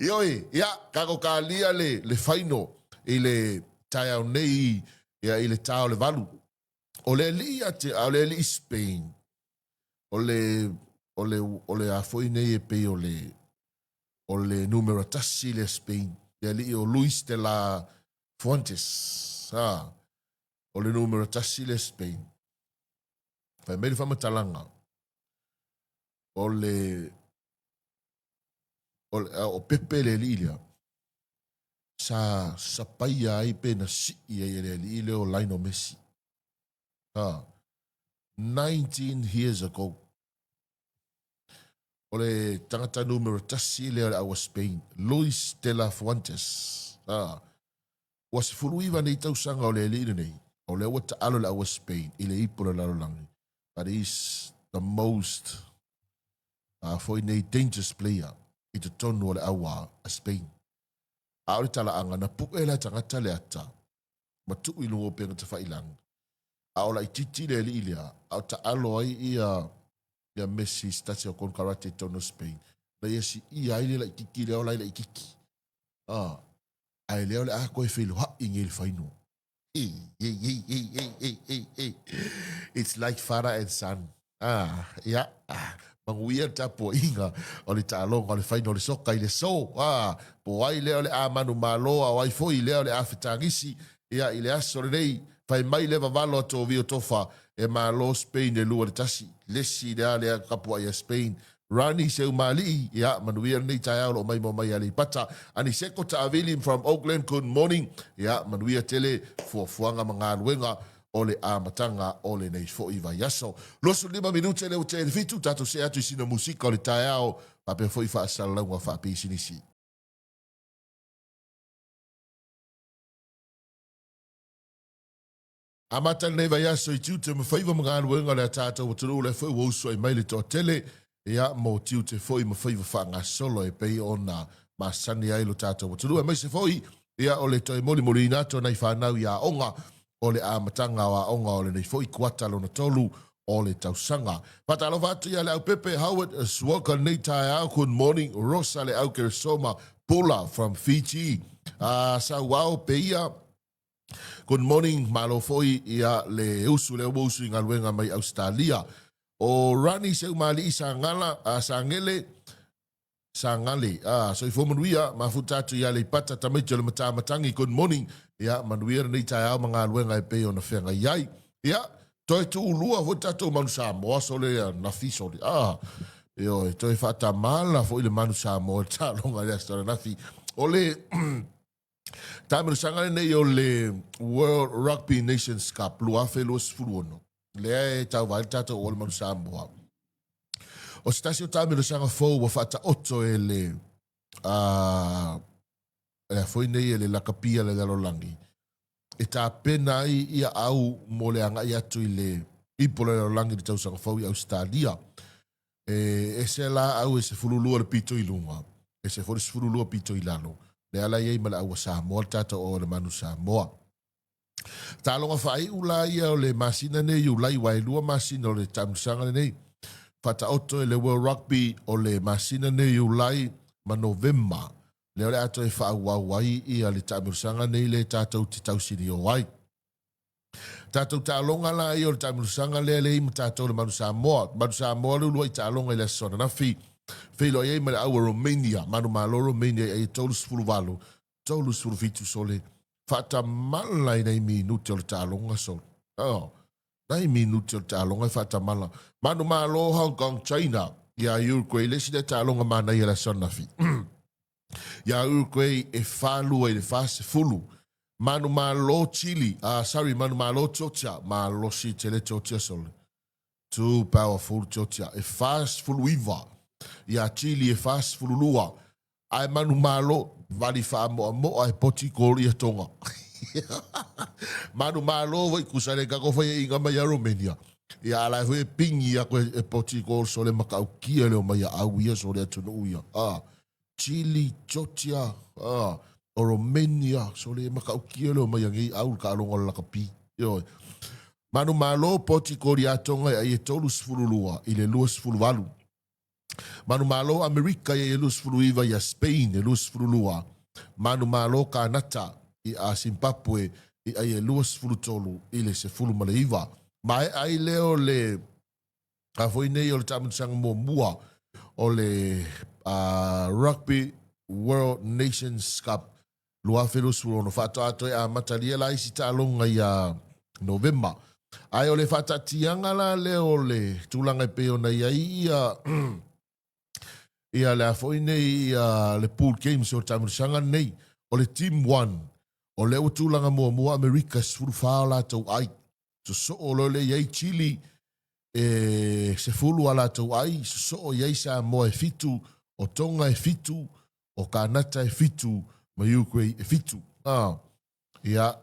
Ioe, ia, kako kalia le, le faino i le taeao nei, ia, i le ta o le 8. O le alii a te, a o le alii Spain, o le, o le, o le a foi nei e pei o le, o le numera tasi lea Spain, le alii o Luis de la Fuentes, ha, o le numera tasi lea Spain. Fai mai le faamatalaga, o le, o, le, o Pepe le alii lea, sa sapaia ai pe na sii ai e le alii lea o Lionel Messi. Ha. 19 years ago. O le tagata numero tasi lea o le aua Spain, Luis de la Fuentes. Ha. Ua 19 nei tausaga o le alii lenei, o lea ua taalo le aua Spain i le ipu o le lalolagi. But he's the most uh, foi nei dangerous player i totonu o le aua a Spain. A o le talaaga, na puʻe la tagata le ata, ma tuu i luga o upega tafailagi. A o laitiiti le alii lea, a o taalo ai ia ia Messi i se tasi o konekarate i totonu o Spain, na ia siia ai le laitiiti lea o la e laitiiti. A, ae lea o le a toe feiloai nei i le faino. Ei, ei, ei, ei, ei, ei, ei, ei. It's like father and son. Ah, ia. Ah, manuia le tapuaiga o le taaloga o le faina o le soka i le so. Ah, po ai lea o le a manumalo, a o ai foi lea o le a fetagisi, ia, i le aso lenei, fai mai le vavalo a Tovio Tofa, e malo Spain e 2-1. Lesi lea lea tapuai a Spain. Rani Seumalii, ia, manuia lenei taeao o lo o maimoa mai Aleipata. Aniseko Taavili from Auckland, good morning. Ia, manuia tele fuafuaga ma galuega. o le amataga o lenei foi vaiaso. 25 minute lea ua tea i le 7, tatou see atu i sina musika o le taeao faapea foi faasalalauga faapisinisi. Amata lenei vaiaso i tiute ma faiva ma galuega o le a tatou atunuu lea foi ua usu ai mai le toatele ia mo tiute foi ma faiva faagasolo e pei ona masani ai lo tatou atunuu aemaise foi ia o le toe molimoliina atu o nai fanau i aoga o le amataga o aoga o lenei foi kuata lona tolu o le tausaga. Faatalofa atu ia Leaupepe Howard Swoka lenei taeao. Good morning Rosa Leau Keresoma Pula from Fiji. Sauao Peia. Good morning, malo foi ia le usu lea ua usu i galuega mai Ausetalia. O Rani Seumali'i Sangala, a Sangele, Sangale, a soifua manuia, mafuta atu i Aleipata, tamaiti o le Matamatangi, good morning, ia manuia lenei taeao ma galuega e pei ona feagai ai. Ia, toe tuulua foi tatou Manu Samoa, sole ia nafi sole, a, ioe, toe faatamala foi le Manu Samoa i le taaloga i le Aso Ananafi. O le Taamilosaga lenei o le World Rugby Nations Cup 2026, lea e tauva ai le tatou o le Manu Samoa. O se tasi o taamilosaga fou ua faataoto e le a foi nei e le lakapi a le lalolagi e tapena ai ia au mo le agai atu i le ipu o le lalolagi i le tausaga fou i Ausetalia. E ese la au e 12 le pito i luga, ese foi le 12 pito i lalo. Lea la e i ai ma le au a Samoa le tatou o le Manu Samoa. Taaloga faaiu la ia o le masina nei Iulai, aua e 2 masina o le taamilosaga lenei. Faataoto e le World Rugby o le masina nei Iulai ma Novema, lea o le a toe faaauau ai ia le taamilosaga nei lea tatou te tausinio ai. Tatou taaloga la ia o le taamilosaga lea lea i ma tatou le Manu Samoa. Manu Samoa le uluai taaloga i le aso ananafi. Feiloai ai ma le au a Romania, Manu Malo Romania i ai e 38, 37 sole. Faatamala i nai minute o le taaloga sole. Oh, nai minute o le taaloga e faatamala. Manu Malo Hong Kong China ia Uruguay le isi lea taaloga manaia i le aso ananafi. Ia Uruguay e 42 i le 40. Manumalo Chile, sorry, Manumalo Georgia, malosi tele Georgia sole. Too powerful Georgia, e 49. Ia Chile e 42. Ae Manumalo, vali whaamoamoa e poti kō ia Tonga. Manumalo vai kusa le kako whai inga mai a Romania. Ia ala e hui e pingi a koe e poti kō sole makaukia leo mai a au ia sole atunu ia. Chile, Georgia, o Romania, sole e makaukia leo mai angei au le kaaloga o le lakapi. Ioe. Manumalo poti kori a Tonga e ai e 32 i le 28. Manumalo Amerika i ai e 29 ia Spain e 22. Manumalo Kanata i a Zimbabwe i ai e 23 i le 19. Maea ai leo le A foi nei o le taamilosaga muamua o le Rugby World Nations Cup 2026 faatoa toe amatalia la isi taaloga ia Novema. Ae o le faataatiaga la lea o le tulaga e pei ona i ai ia ia le a foi nei ia le pool games o le taamilosaga nei o le team 1 o lea ua tulaga muamua Amerika 14 o latou ai sosoo loa lea i ai Chile e 10 a latou ai, sosoo i ai Samoa e 7, o Tonga e 7, o Kanata e 7, ma Uruguay e 7. Ia,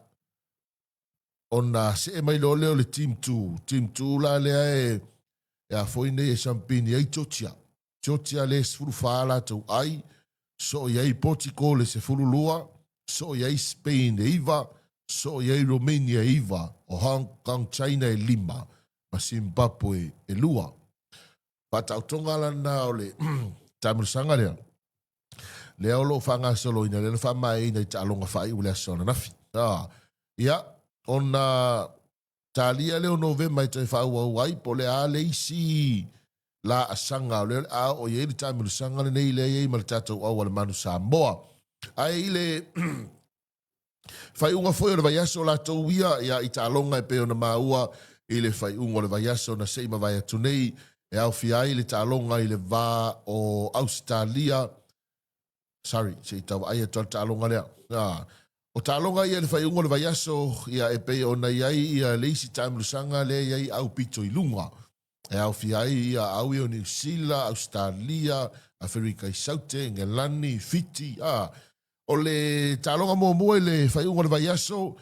ona see mai loa lea o le Team 2. Team 2 la lea e, e a foi nei e sampini ai Georgia. Georgia le 14 latou ai, soo i ai Portugal le 12, soo i ai Spain e 9, soo i ai Romania e 9, o Hong Kong China e 5, ma Zimbabwe e 2. Faataotoga lana o le taamilosaga lea, lea o lo o faagasoloina, lea na faamaeaina i taaloga faaiu i le aso ananafi. Ia, ona talia lea o Novema e toe faaauau ai, po o le a le isi laasaga o lea o le a oo i ai le taamilosaga lenei lea e i ai ma le tatou au a le Manu Samoa. Ae i le faaiuga foi o le vaiaso latou ia, ia i taaloga e pei ona maua i le faaiuga o le vaiaso na se i mavae atu nei, e aofia ai le taaloga i le va o Ausetalia, sorry, se i tau vaai atu le taaloga lea. O taaloga ia i le faaiuga o le vaiaso, ia e pei ona i ai ia le isi taamilosaga lea e i ai au pito i luga. E aofia ai ia au ia o Niu Sila, Ausetalia, Aferika i Saute, Engelani, Fiti, a. O le taaloga muamua i le faaiuga o le vaiaso,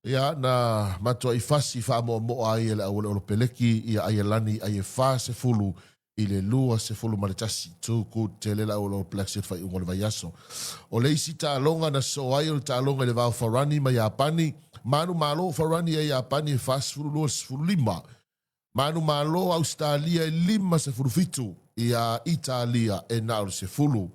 ia na matuai fasi faamoamoa ai e le au o le Olopeleki ia Aielani ai e 40 i le 21. Too good tele le au o le All Blacks i le faaiuga o le vaiaso. O le isi taaloga na sosoo ai o le taaloga i le va o Farani ma Iapani. Manumalo o Farani ia Iapani e 42-15. Manumalo Ausetalia e 57 iā Italia e na o le 10.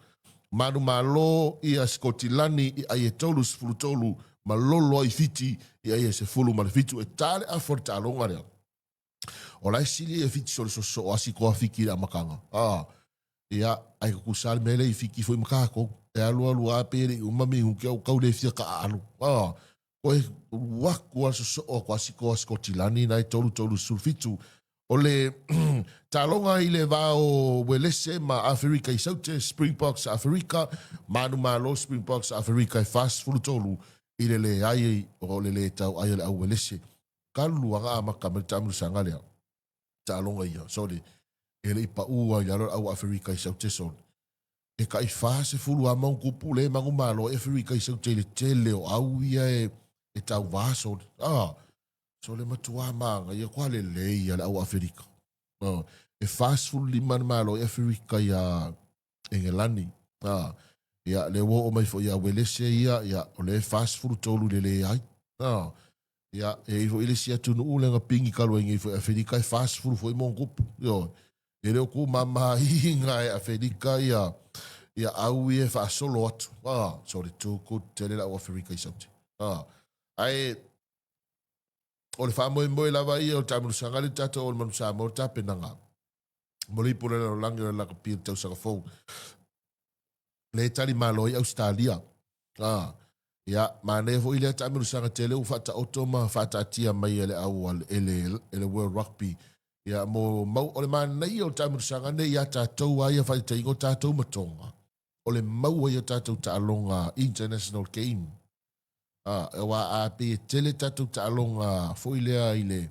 Manumalo ia Sikotilani i ai e 33 ma lolo ai Fiti i ai e 17. E ta le afa o le taaloga lea. O la e sili ia Fiti sole soosoo asi koa Fiti i le amataga. A, ia, ai tutusa le mea lea i Fiti foi ma tatou. E alu alu lava pei e le i uma minute a ua tau le fia taaalo. A, toe alu atu lava sosoo atu lava si toa Sikotilani na e 3 37. O le taaloga i le va o Uelese ma Aferika i Saute, Springboks a Aferika, manumalo Springboks a Aferika e 43 i le leai o le lē tauai o le au Uelese. Talu lava na amata mai le taamilosaga lea, taaloga ia, sorry, e le i pau lava i lalo le au Aferika i Saute, sorry. E tai 40 lava ma ona tupu le manumalo ai Aferika i Saute i le tele o au ia e tauva, sorry. Ah, so le matuā manaia koa lelei a le au Aferika. Ah, e 45 na malo ai Aferika iā Engelani. Ah, ia, lea ua oo mai foi ia Uelese ia, ia, o lea e 43 i le leai. Ah, ia, e i ai foi le isi atunuu lea na pigi talu ai nei foi Aferika e 40 foi ma ona tupu. Ioe. E le o tumamaina e Aferika ia, ia au ia e faasolo atu. Ah, so le too good tele le au Aferika i Saute. Ah, ae o le faamoemoe lava ia o le taamilosaga lea tatou o le Manu Samoa le tapenaga mo le ipu o le lalolagi o le lakapi i le tausaga fou. Lea e tali malo ai Ausetalia. Ah, ia, manaia foi lea taamilosaga tele ua faataoto ma faataatia mai e le au e le, e le World Rugby. Ia, mo mau, o le manaia o le taamilosaga nei ia tatou a ia faitaitaiga o tatou ma Tonga, o le maua i o tatou taaloga international game. A, aua a pei e tele tatou taaloga foi lea i le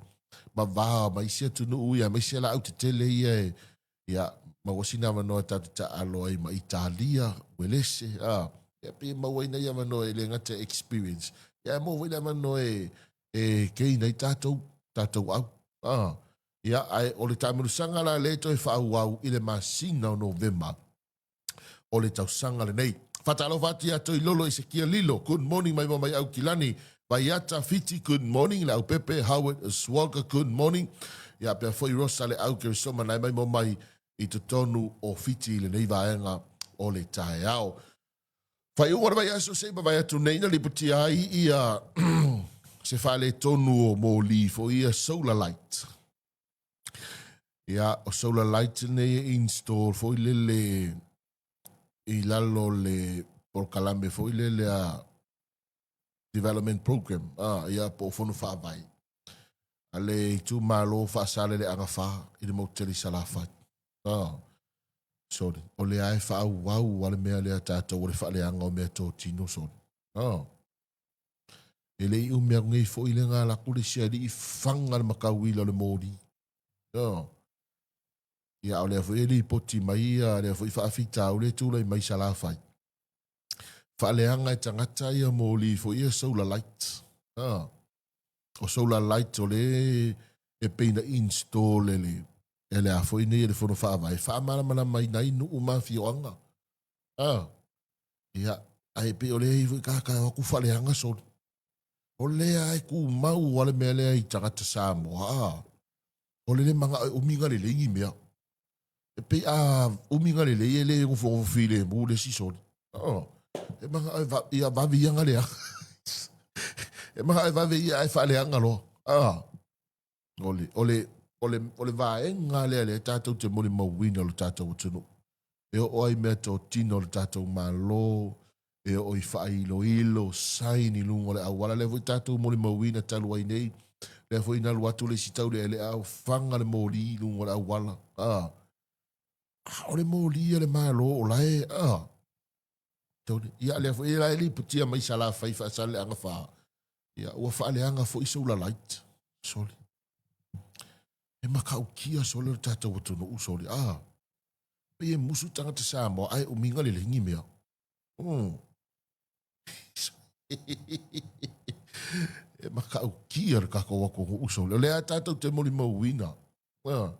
mava ma isi atunuu ia, aemaise laau tetele ia e, ia, maua sina avanoa e tatou taaalo ai ma Italia, Uelese, a, ia pei e maua ai nai avanoa e le gata e experience, ia e maua foi le avanoa e, e gain ai tatou, tatou au. A, ia, ae o le taamilosaga la lea e toe faaauau i le masina o Novema, o le tausaga lenei. Faatalofa atu ia Toilolo Esekia Lilo, good morning mai mai Aukilani, Vaiata Fiti, good morning, le Aupepe, Howard Swalka, good morning, ia pea foi Rosa le Au Kerisoma nai mai mo mai i totonu o Fiti i lenei vaega o le taeao. Faaiuga o le vaiaso se i mavae atu nei na lipotia ai ia se faaletonu o moli foi ia solar light. Ia, o solar light nei e install foi lele i lalo o le polokalame foi lele a development program, ah, ia po o fono faavae a le itumalo Faasaleleaga 4 i le motu tele i Salafai. Ah, sorry, o lea e faaauau a le mea lea tatou o le faaleaga o mea totino, sorry. Ah. E le i umi atu nei foi le na alu atu le isi alii faga le matauila o le moli. Ioe. Ia a o lea foi e lipoti mai ia lea foi faafitauli e tulai mai i Salafai. Faaleaga e tagata ia moli foi ia solar light. A. O solar light o le e pei na install e le e le a foi nei e le Fono Faavae e faamalamalamaina ai nuu ma afioaga. A. Ia, ae pei o lea e i ai foi tagata e o atu faaleaga soli. O lea e tumau a le mea lea i tagata Samoa, a, o le le manao e umi ona lelei ni mea. E pei a umi ona lelei e le nofonofo filemu le isi soli. Oh, e manao e va, ia vave ia ona leaga. E manao e vave ia ae faaleaga loa. Ah, o le, o le, o le, o le vaega lea lea tatou te molimauina o le tatou atunuu. E oo ai mea totino o le tatou Malo, e oo i faailoilo, sign i luga o le auala. Lea foi tatou molimauina talu ai nei, lea foi na alu atu le isi taulealea o faga le moli i luga o le auala. A, a o le moli a le Malo o la e, a, Tony. Ia lea foi la e lipotia mai Salafai Faasaleleaga 4. Ia ua faaleaga foi solar light. Sole. E matautia sole o le tatou atunuu sole. Ah. Pei e musu tagata Samoa ae umiga le legi mea. E matautia le tatou atunuu sole. O lea tatou te molimauina. Ah.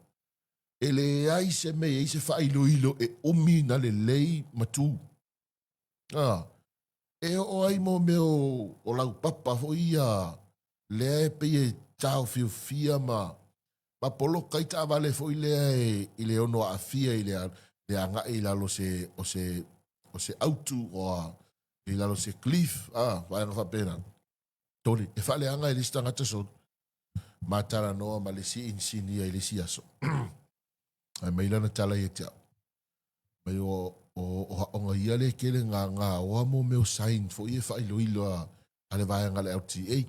E leai se mea e i ai se faailoilo e umi na lelei ma tu. A, e oo ai mo mea o, o laupapa foi ia lea e pei e taofiofia ma, ma poloka ai taavale foi lea e, i le ono aafia i le, le agai i lalo se, o se, o se autu o a, i lalo se cliff, a, vaega faapena. Toli, e faaleaga e le isi tagata solo. Ma talanoa ma le isi inisinia i le isi aso. Ae mai lana tala ia te au. Mai o, o, o haonga ia le kele ngā ngā oa mo meo sign foi e whailoilo a, a le vaega le LTA.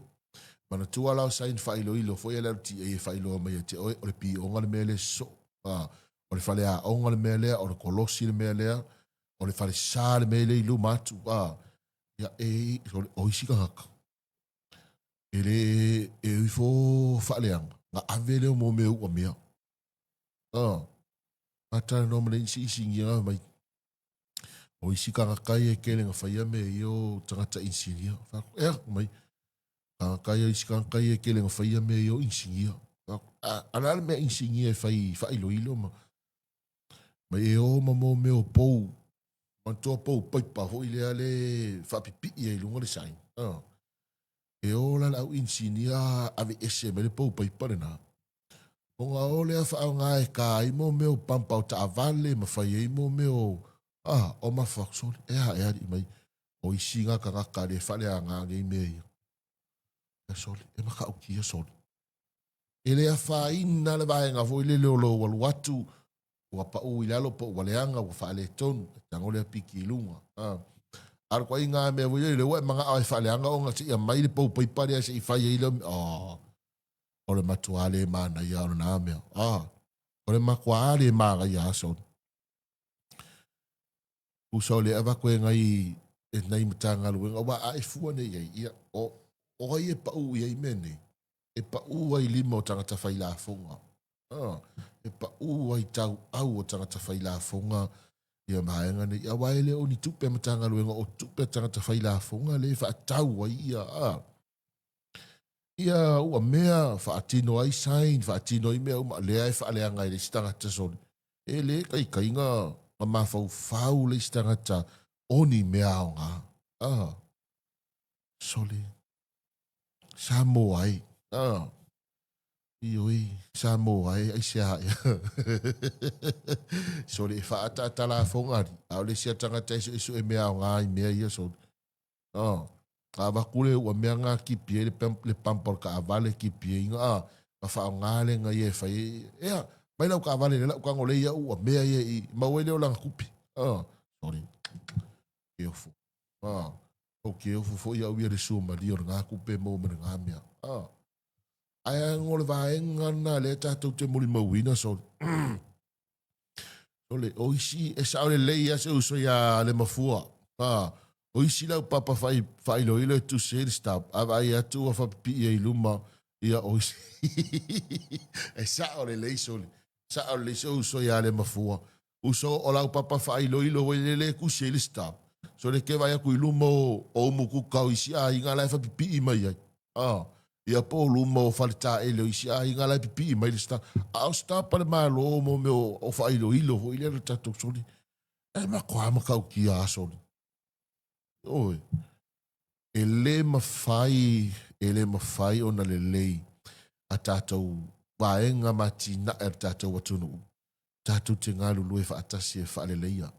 Manatua la o sign whailoilo foi a le LTA e whailoa mai e te oe, o le pionga le mea le so. A, o le fale aoga le mea lea, o le kolosi le mea lea, o le fale sa le mea le i luma atu. A, ia e, o isi tagata. E le e ifo faaleaga, na ave lea o mo mea ua mea. Ah, a talanoa ma le isi inisinia mai. O isi tagata ia e kele na faia mea ia o tagata inisinia. Fai atu, ea, mai. Tagata ia, isi tagata ia e kele na faia mea ia o inisinia. Fai atu, a, a le a le mea inisinia e fai faailoilo ma mai e o ma mo mea o pou. Manatua pou paipa foi lea le faapipii ai i luga le sign. Ah. E o la le au inisinia aveese mai le pou paipa lena. Ona o lea faaaoga e ka ai mo mea o pampa o taavale ma fai ai mo mea o ah, o mafakusoli. E a e alii mai, o isi ngā tagata le faaleaga nei mea ia. E soli, e matautia soli. E le afaina le vaega foi lele o lou alu atu, ua pau i lalo po ua leaga, ua faaletonu, e tago lea piki i luga. Ah. A o le ituaiga mea foi lele, ua e manao e faaleaga ona seia mai le pou paipa lea se i fai ai lea, oh. O le matuā le manaia o lena mea. Ah, o le matuā le manaia a soli. Tusa o le avatu e nai e nai Matagaluega, aua a e fua nei i ai, ia, o, o ai e paʻū i ai mea nei? E paʻū ai lima o tagata fai lafoga. Ah, e paʻū ai tauau o tagata fai lafoga ia vaega nei. Aua e le o ni tupe a Matagaluega, o tupe a tagata fai lafoga le faatau ai ia, ah. Ia ua mea, faatino ai sign, faatino ai mea uma, lea e faaleaga ai le isi tagata soli. E le taitaiga na mafaufau le isi tagata o ni mea aoga. Ah, soli. Samoa ai. Ah, ioe, Samoa ai, ai se ae. Soli, e faataatalafoga ali, a o le isi a tagata e suesue mea aoga i mea ia soli. Oh. A avatu le ua mea nga kipi ai le pampa o le taavale kipi ai nga a faaaoga le nga ia e fai ai. Ea, mai lau taavale lea lau tago lea ia ua mea ia i maua ai lea o lana tupe. Oh, sorry. Keofo. Ah, o keofo foi au ia le suamalie o lena tupe e maua mai lena mea. Ah. Ae o le vaega lena lea tatou te molimauina, sorry. Sole, o isi, e sao lelei lava si ou uso iā Lemafua. Ha, o isi lau papa whai, whailoilo e tusi ai le stop, a vaai atu ua whapipii ai i luma, ia o isi. e sao lelei sole. Sao lelei si ou uso iā Lemafua. Uso o lau papa whailoilo wai lele e tusi ai le stop. Sole ke vaai atu i luma o, o Umukuka o isi aiga la e whapipii mai ai. Ah, ia po o luma o faletaele o isi aiga la e pipii mai le stop. A o stop a le Malo mo mea o, o faailoilo foi lea le tatou soli. E matua matautia a soli. Oi. E le mafai, e le mafai ona lelei a tatou vaega ma atinae a le tatou atunuu. Tatou te galulue faatasi e faaleleia.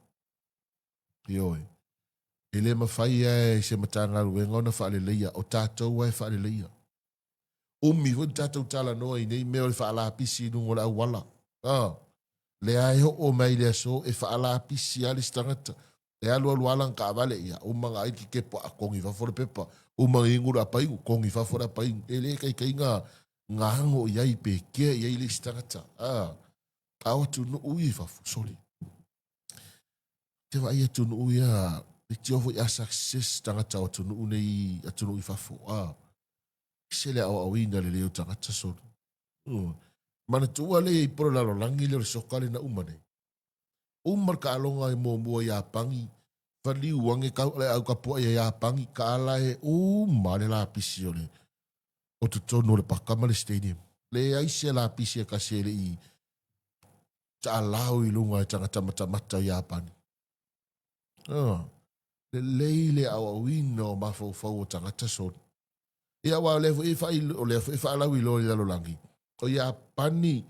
Ioe. E le mafai lava e se Matagaluega ona faaleleia, o tatou lava e faaleleia. Umi foi le tatou talanoa i nei mea o le faalapisi i luga o le auala. A, lea e oo mai i le aso e faalapisi lava le isi tagata. E alualu lava lana taavale, ia, uma ona ai le kekepo, a togi i fafo le pepa. Uma ona inu le apainu, togi i fafo le apainu. E le taitai na ago i ai pe kea i ai le isi tagata. A, a o atunuu ia i fafo, sole. Te vaai atunuu ia. Leitioa foi a success tagata o atunuu nei, atunuu i fafo, a. Ese le aoaoina lelei o tagata solo. Manatua le i po le lalolagi lea o le soka lea na uma nei. Uma le taaloga e muamua ia Iapani, faliu ane kau le au kapuaʻi a Iapani, taala e uma le lapisi o le o totonu o le paka ma le stadium. Leai se lapisi e tasi e le i taalau i luga e tagata matamata o Iapani. Oh, lelei le aoaoina o mafaufau o tagata solo. Ia aua o lea foi e fai, o lea foi e faalauiloa i le lalolagi, o Iapani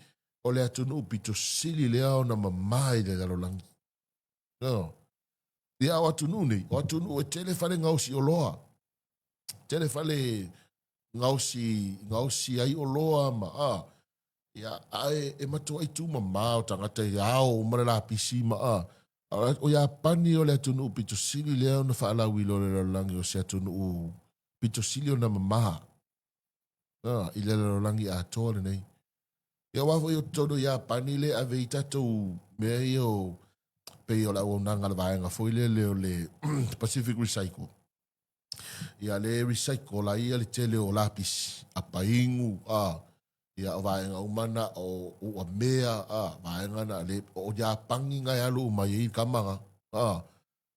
o le atunuu pito sili lea ona mama i le lalolagi. No. Ia o atunuu nei, o atunuu e tele fale gaosi oloa. Tele fale gaosi, gaosi ai oloa ma a. Ia, ae e matuai tumama o tagata i ao uma le lapisi ma a. O Iapani o le atunuu pito sili lea ona faalauiloa i le lalolagi o se atunuu pito sili ona mama a, i le lalolagi atoa lenei. Ia aua foi o totonu o Iapani le ave i tatou mea ia o pei o le auaunaga a le vaega foi lele o le Pacific Recycle. Ia le recycle ai ia le tele o lapisi, apa inu, a, ia o vaega uma na o uamea, a, vaega na le, o Iapani na e alu uma ai i kama na, a,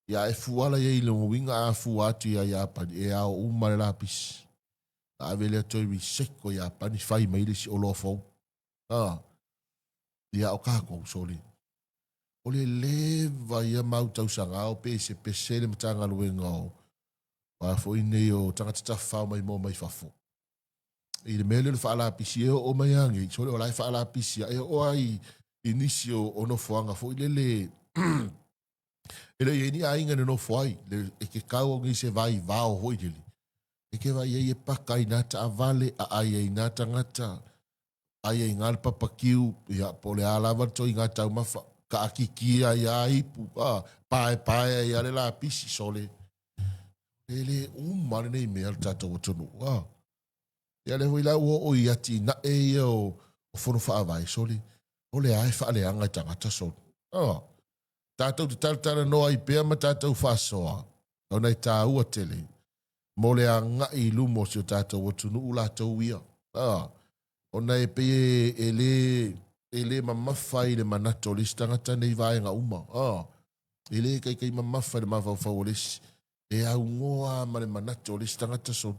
ia e fuala ia i lona uiga a fua atu ia Iapani, e ao uma le lapisi. Na ave lea toe recycle Iapani fai mai le isi oloa fou. A, ia o kākou, sole. O le leva ia mau tausaga o pesepese le Matagaluega o a foi nei o tagata tafafao maimoa mai fafo. I le mea lea o le faalapisi e oo mai lava nei, sole o la e faalapisi lava, e oo lava i, i nisi o, o nofoaga foi lele e le i ai ni aiga e nonofo ai, le, e ke kau au nei se vai vao foi lele. E ke vai ai e paka i nā taavale, aai ai nā tagata, Aia i ngā le papakiu, ia, po o le a lava le toiga taumafa, kaakiki ai a ipu, a, paepae ai a le lapisi, sole. E le uma lenei mea le tatou atunuu, a. Ia lea foi la ua oo i atinae ia o, o fono faavae, sole, o le a e faaleaga i tagata, sole. A. Tatou te talatalanoa ai pea ma tatou faasoa, ona e tāua tele mo le agai i luma o si o tatou atunuu latou ia. A, ona e pei e, e lē e lē mamafa i le manatu o le isi tagata nei vaega uma. A, e lē kaikai mamafa i le mafaufau o le isi. E augoa ma le manatu o le isi tagata so.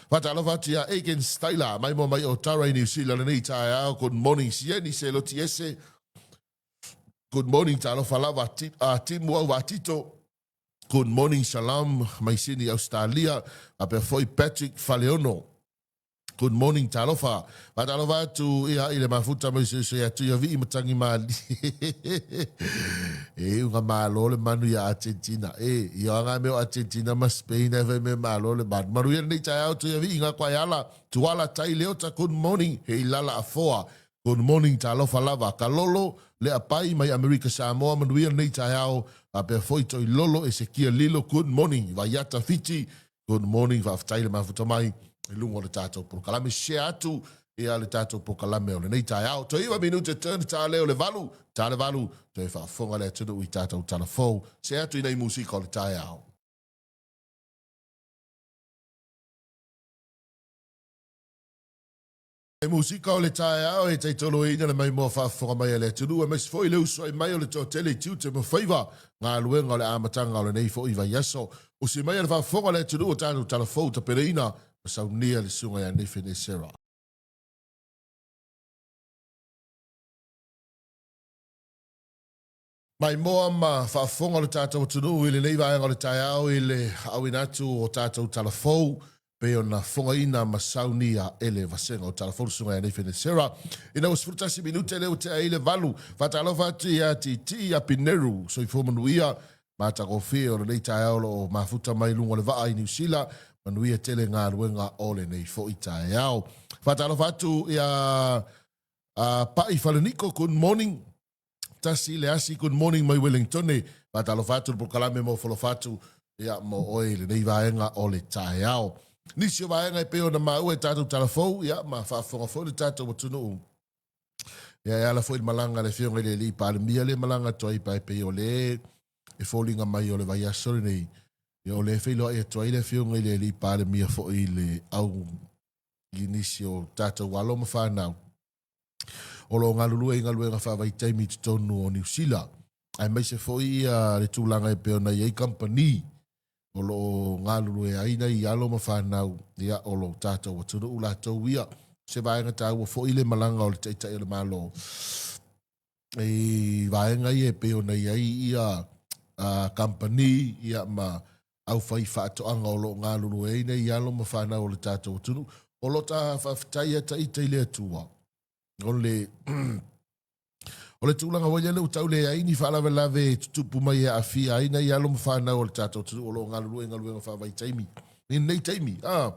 Faatalofa atu iā Aiken Styler, mai moa mai o Tara i New Zealand lenei taeao. Good morning Sieni se loti ese. Good morning talofa lava a Timu au Vatito. Good morning Salam mai Sydney Australia. Faapea foi Patrick Faleono. Good morning talofa. Faatalofa atu ia i le mafuta mai se atu ia vii matangi malie. E unga malo le manu ia Argentina. E ia anga me o Argentina ma Spain e me malo le manu. Maru ia nei taeao tu ia vii ngā kwae ala. Tuala tai leota good morning. He ilala afoa. Good morning talofa lava Kalolo Leapai mai Amerika Samoa manuia lenei taeao faapea foi Toilolo Esekia Lilo good morning Vaiata Fiti good morning faafetai le mafuta mai i luga o le tatou polokalame share atu ia le tatou polokalame o lenei taeao toe 9 minute turn ta leo le valu ta le valu toe faafofoga le atunuu i tatou tala fou share atu i nei musika o le taeao. E musika o le taeao e taitoloina le maimoa faafofoga mai a le atunuu aemaise foi le usoai mai o le toatele i tiute ma faiva galuega o le amataga o lenei foi vaiaso. Usi mai a le faafofoga a le atunuu o tatou tala fou tapenaina ma saunia le susuga ia Nathan Esera. Maimoa ma faafofoga lo tatou atunuu i lenei vaega o le taeao i le auina atu o tatou tala fou pei ona fogaina ma saunia e le vasega o tala fou le susuga ia Nathan Esera. Ina ua 11 minute lea ua tea ai le valu, faatalofa atu ia Tiitii Apineru, soifua manuia matagofie o lenei taeao o lo o mafuta mai luga o le vaa i Niu Sila, manuia tele galuega o lenei foi taeao. Faatalofa atu ia Pai Faleniko, good morning. Tasi le asi, good morning mai Wellingtone. Faatalofa atu le polokalame mo folofa atu ia mo oe i lenei vaega o le taeao. Nisi o vaega e pei ona maua e tatou talafou ia ma faafofoga foi le tatou atunuu. Ia e ala foi le malaga a le Afioga i le Alii Palemia le malaga atu ai pae pei o le E foliga mai o le vaiaso lenei, ia o lea e feiloai atu ai le Afioga i le Alii Palemia foi i le au i nisi o tatou alo ma fanau o lo o galulue i galuega faavaitaimi i totonu o Niu Sila, aemaise foi ia le tulaga e pei ona i ai kamupani o lo o galulue ai nai alo ma fanau ia o lo tatou atunuu latou ia. Se vaega taua foi le malaga o le Taitai o le Malo i vaega ia e pei ona i ai ia kamupani ia ma aufai faatoaga o lo o galulue ai nei alo ma fanau o le tatou atunuu. O lo ta faafetai ata ita i le Atua o le o le tulaga foi lea ua tau leai ni faalavelave e tutupu mai e aafia ai nai alo ma fanau o le tatou atunuu o lo o galulue i galuega faavaitaimi i lenei taimi. Ah,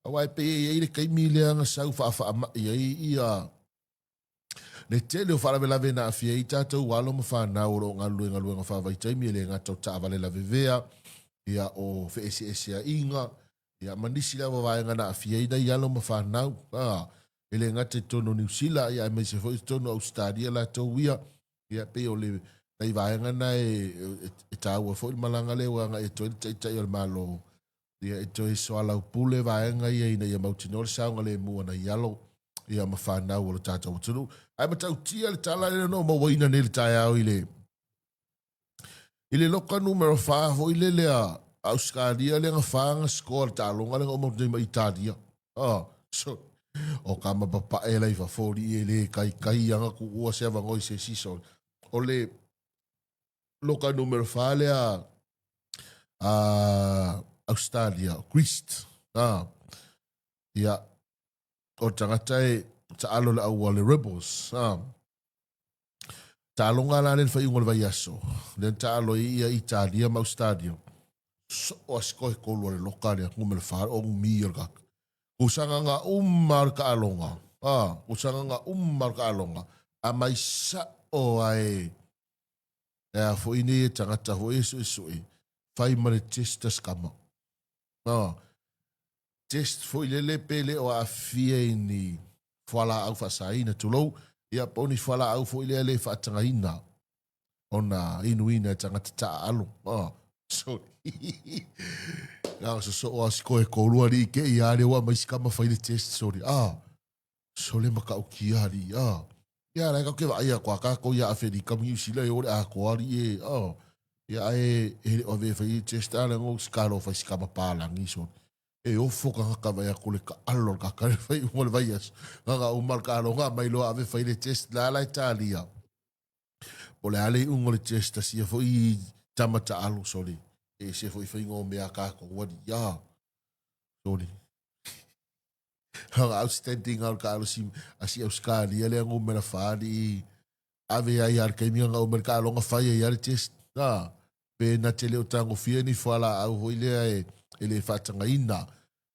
aua e pei e i ai le taimi lea na sau faafaamai ai ia le tele o faalavelave na aafia ai tatou alo ma fanau o lo o galulue i galuega faavaitaimi e le gata o taavale lavevea, ia o feeseeseaiga, ia ma nisi lava vaega na aafia ai nai alo ma fanau. A, e le gata i totonu o Niu Sila, ia aemaise foi i totonu o Ausetalia latou ia. Ia pei o le nai vaega na e, e, e taua foi le malaga lea ua agai atu ai le Taitai o le Malo ia e toe soalaupule vaega ia ina ia mautinoa le saogalemu o nai alo ia ma fanau o le tatou atunuu. Ae matautia le tala lea na ou mauaina nei i le taeao i le i le loka numera 4 foi lele a Ausetalia lea na fa na score le taaloga lea na uma atu nei ma Italia. Ah, so, o ka mapapae la i fafo li e le kai kai anga kuua se avanoa i se isi sole. O le loka numera 4 lea a Australia, Greece. Ah, ia, o le tagata e taalo le au a le Rebels. Ah, taaloga la le faaiuga o le vaiaso, lea na taalo ai ia Italia ma Australia. Soo a sikoa e tolu a le loka lea, numera 4, o umi o le kaka. Kusaga nga uma o le taaloga. Ah, kusaga nga uma o le taaloga. A mai sao ae e a foi nei e tagata foi e suesue, fai ma le test a scammer. Ah, test foi lele pe le o aafia i ni fualaau faasaina, tulou, ia po o ni fualaau foi lea le faatagaina ona inuina e tagata taaalo. Ah, sorry. Na o sosoo a sikoe tolu alii ke i a lea ua aumai sikama fai le test, sorry. Ah, sole matautia alii. Ah, ia la e tatou te vaai atu a tatou ia Afelika ma Niu Sila e o le atoa alii e. Ah, ia ae e le o ave e fai test a lea no sikalo fai sikama palagi, sorry. E ofo tagata vaai atu le taalo o le kaka le faaiuga o le vaiaso. Na uma le taaloga aumai loa ave fai le test la la e talia. Po o le a le iuga o le test a sia foi tama taalo sole. E ese foi faiga o mea a tatou alii. Ia. Sole. Outstanding a o le taalo si, a si Australia lea numera 4 alii ave ai a le taimi na uma le taaloga fai ai a le test. A, pe na te le o tagofia ni fualaau foi lea e, e le faatagaina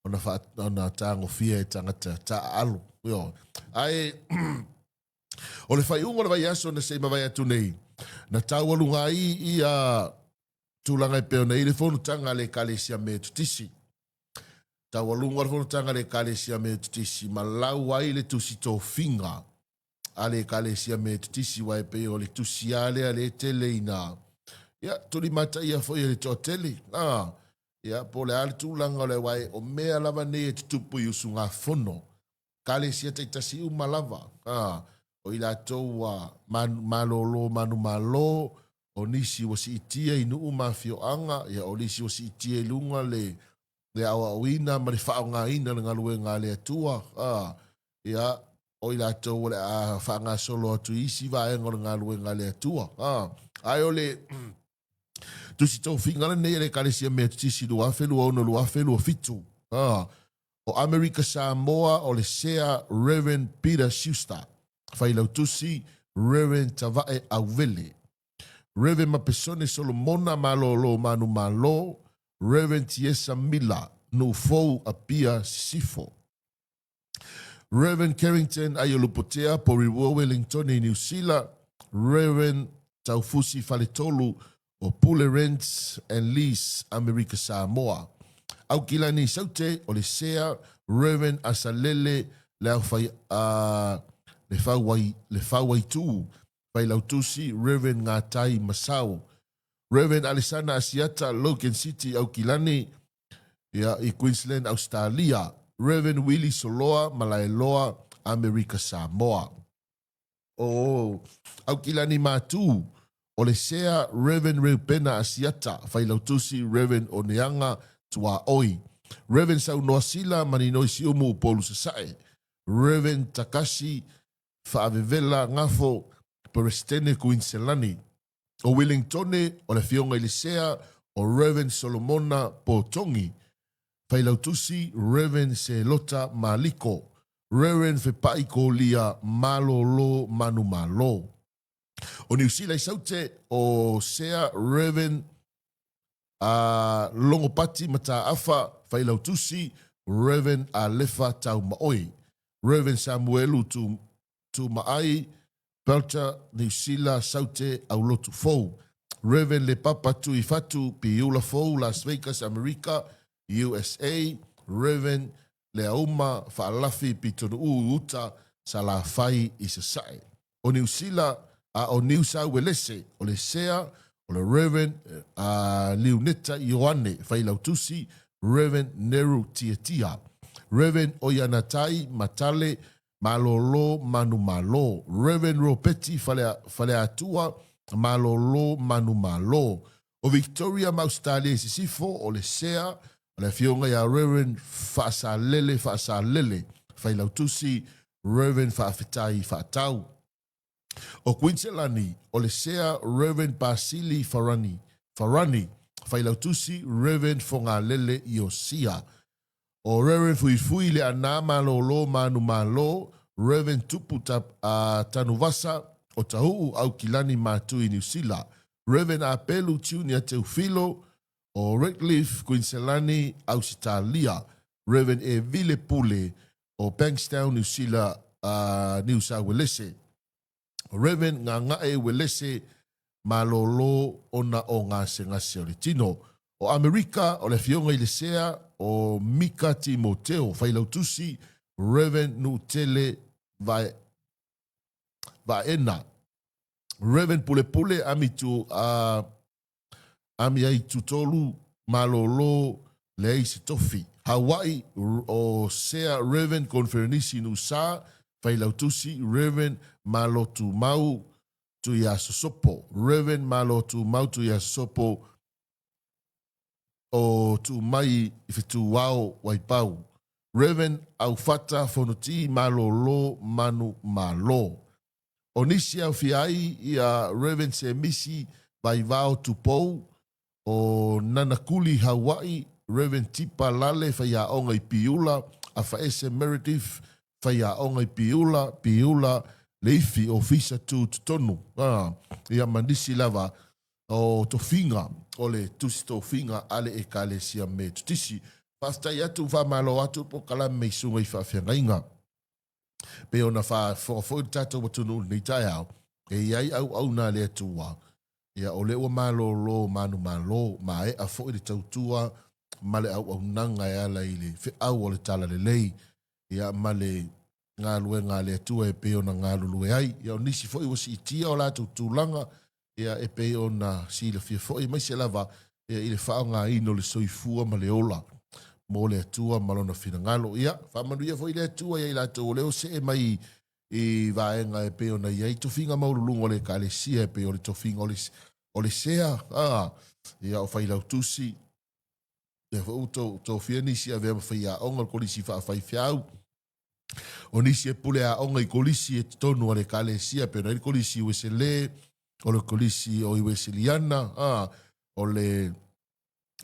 ona, fa, ona tagofia e tagata taaalo. Ioe. Ae o le faaiuga o le vaiaso na se i mavae atu nei, na taualuga ai ia tulaga e pei ona i ai le fonotaga a le Ekalesia Metotisi. Taualuga le fonotaga a le Ekalesia Metotisi ma lau ai le tusi tofiga a le Ekalesia Metotisi, aua e pei o le tusi lava lea lea e tele ina ia tulimataia foi e le toatele. Ah, ia, po o le a le tulaga o le aua o mea lava nei e tutupu i usugafono Ekalesia taitasi uma lava. Ah, o i latou ua malolo manumalo, o nisi ua siitia i nuu ma afioaga, ia o nisi ua siitia i luga le le aoaoina ma le faaaogaina o le galuega a le Atua, a, ia, o i latou o le a faagasolo atu i isi vaega o le galuega a le Atua. A, ae o le tusi tofiga lenei a le Ekalesia Metotisi 2026-2027, a, o Amerika Samoa o le Sea Reverend Peter Schuster, Failautusi Reverend Tavae Auvele, Rev. Mapesone Solomona Malolo Manumalo, Rev. Tiesa Mila, Nuufou Apia Sisifo. Rev. Carrington Aiolupotea, Porirua Wellingtone i Niu Sila, Rev. Taufusi Faletolu o Pule Rents and Lease Amerika Samoa. Aukilani Saute o le Sea, Rev. Asalele Leaufai, uh, Lefauai, Lefauaitu, Failautusi Rev. Ngatai Masao. Rev. Alesana Asiata, Logan City, Aukilani, ia, i Queensland, Ausetalia. Rev. Willie Soloa, Malaeloa, Amerika Samoa. O Aukilani Matū, o le Sea Rev. Reupena Asiata, Failautusi Rev. Oneaga Tuaoi, Rev. Saunoa Sila Maninoi Siumu Upolu Sasae, Rev. Takashi Faavevela Gafo, Peresetene Kuiniselani. O Wellingtone, o le Afioga i le Sea o Rev. Solomona Potongi, Failautusi Rev. Selota Maliko, Rev. Fepa'i Kolia Malolo Manumalo. O Niu Sila i Saute, o Sea Rev. A Longopati Mataafa, Failautusi Rev. Alefa Taumaoi, Rev. Samuelu Tumaai, Belter, Niu Sila, Saute, Aulotu Fou, Rev. Lepapa Tuifatu, Piula Fou, Las Vegas, Amerika, USA, Rev. Leauma Faalafi Pitonu'u i uta, Salafai i Sasae. O Niu Sila, a o Niu Sauelese, o le Sea, o le Rev. Liuneta Ioane Failautusi, Rev. Neru Tiatia, Rev. Oianatai Matale Malolo Manumalo, Rev. Ropeti Faleatua Malolo Manumalo, o Victoria ma Ausetalia i Sisifo, o le Sea, o le Afioga ia Rev. Faasalele Faasalele, Failautusi Rev. Faafetai Faatau. O Kuiniselani, o le Sea Rev. Basili Farani, Farani, Failautusi Rev. Fogalele Iosia. O Rev. Fuifui Leaana Malolo Manumalo, Rev. Tupu Tanuvasa o Tahu'u Aukilani Matui Niu Sila, Rev. Apelu Tiunia Teufilo o Redcliffe, Kuiniselani, Ausetalia, Rev. Evile Pule o Bankstown, Niu Sila, Niu Sauelese, Rev. Gagae Uelese Malolo ona o gasegase o le tino. O Amerika, o le Afioga i le Sea o Mika Timoteo, Failautusi Rev. Nuutele Vaena, Rev. Pulepule Amitu Amiaitutolu Malolo leai se tofi. Hawaii, o Sea Rev. Conferenisi Nusa, Failautusi Rev. Malotumau Tuiasosopo, Rev. Malotumau Tuiasosopo o Tumai i Fetuao, Waipau, Rev. Aufata Fonoti Malolo Manu Malo. O nisi e aofia ai ia Rev. Semisi Vaivao Tupou o Nanakuli Hauaʻi, Rev. Tipa Lale Faiaoga i Piula, Afaese Meredith Faiaoga i Piula, Piula Leifi Ofisa Tu Totonu, ia ma nisi lava o tofiga o le Tusi Tofiga a le Ekalesia Metotisi. Faafetai atu, faamalo atu polokalame i suga i faafeagaiga. Pei ona faafofoga foi le tatou atunuu i lenei taeao, e i ai auauna a le Atua, ia o lea ua malolo manumalo, maea foi le tautua ma le auaunaga e ala i le feau o le Talalelei, ia ma le galuega a le Atua e pei ona galulue ai. Ia o nisi foi ua siitia o latou tulaga, ia e pei ona silafia foi aemaise lava ia i le faaaogaina o le soifua ma le ola mo le Atua ma lona finagalo. Ia faamanuia foi le Atua ia i latou o lea o see mai i vaega e pei ona i ai tofiga maualuluga o le Ekalesia e pei o le tofiga o le sea, a, ia o Failautusi, lea foi ua tofia nisi e avea ma faiaoga o le Kolisi Faafaifeau, O nisi e pule aoga i kolisi e totonu a le ekalesia, pei ona i ai le kolisi i Uesele, o le kolisi o i Ueseliana, a, o le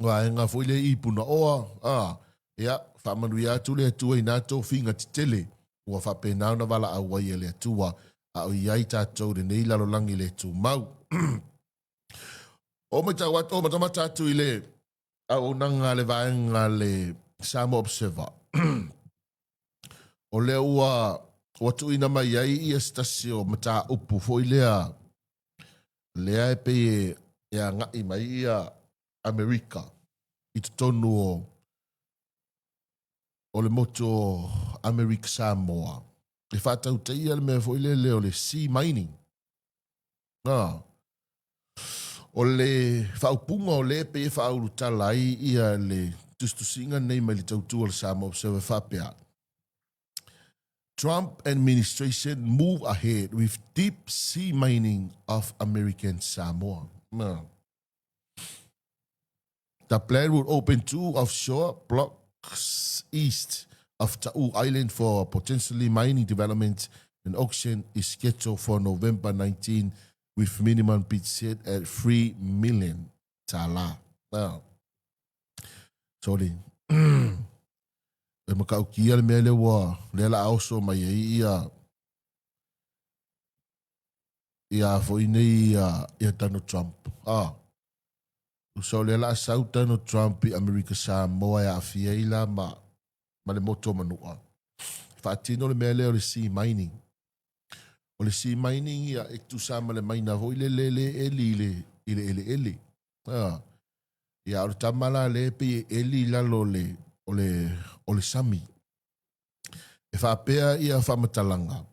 vaega foi lea i Punaoa, a, ia, faamanuia atu le Atua i nā tofiga tetele ua faapena ona valaau ai e le Atua, a o i ai tatou i lenei lalolagi le tumau. O matau atu, o matamata atu i le auaunaga a le vaega a le Samoa Observer. O lea ua ua tuuina mai ai ia se tasi o mataupu foi lea lea e pei e, e agai mai ia Amerika i totonu o o le motu o Amerika Samoa. E faatautaia le mea foi lele o le sea mining. Ah. O le faaupuga o lea e pei e faaulutala ai ia le tusitusiga nei mai le tautua o le Samoa Observer faapea, Trump administration move ahead with deep sea mining of American Samoa. No. The plan would open two offshore blocks east of Ta'u Island for potentially mining development. An auction is scheduled for November 19 with minimum bid set at 3 million tala. Now, sorry. E makaukia le mea lea ua lea la oso mai ai ia ia foi nei ia, ia Donald Trump. Ah. Usa o lea la sau Donald Trump i Amerika Samoa e aafia ai la ma, ma le motu o Manua. Faatino le mea lea o le sea mining. O le sea mining ia e tusa ma le maina foi le le le eli i le, i le eleele. Ah. Ia o le tama la le pei e eli i lalo o le, o le, o le sami. E faapea ia faamatalaga,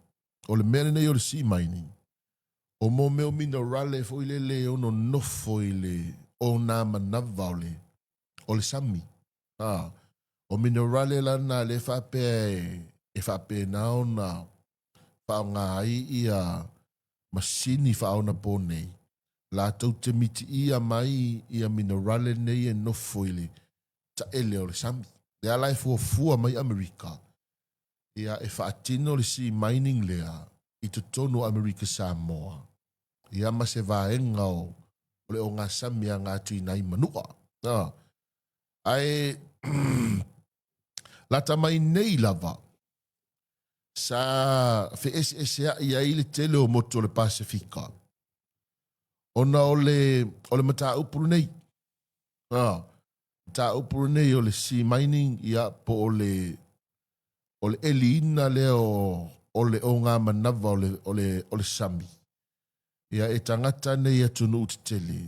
o le mea lenei o le sea mining, o mo mea o minerale foi lele e ono nofo i le o nā manava o le, o le sami. Ha, o minerale la na le faapea e, e faapena ona faaaoga ai ia masini faaonapō nei, latou te mitiia mai ia minerale nei e nofo i le taele o le sami. Lea la e fuafua mai Amerika, ia e faatino le sea mining lea i totonu o Amerika Samoa, ia ma se vaega o, o le ogasami aga atu i nai Manua. A, ae lata mai nei lava, sa feeseesea'i ai le tele o motu o le Pasefika, ona o le, o le mataupu lenei. A, mataupu lenei o le sea mining, ia, po o le, o le eliina lea o, o le ogamanava o le, o le, o le sami. Ia, e tagata nei atunuu tetele,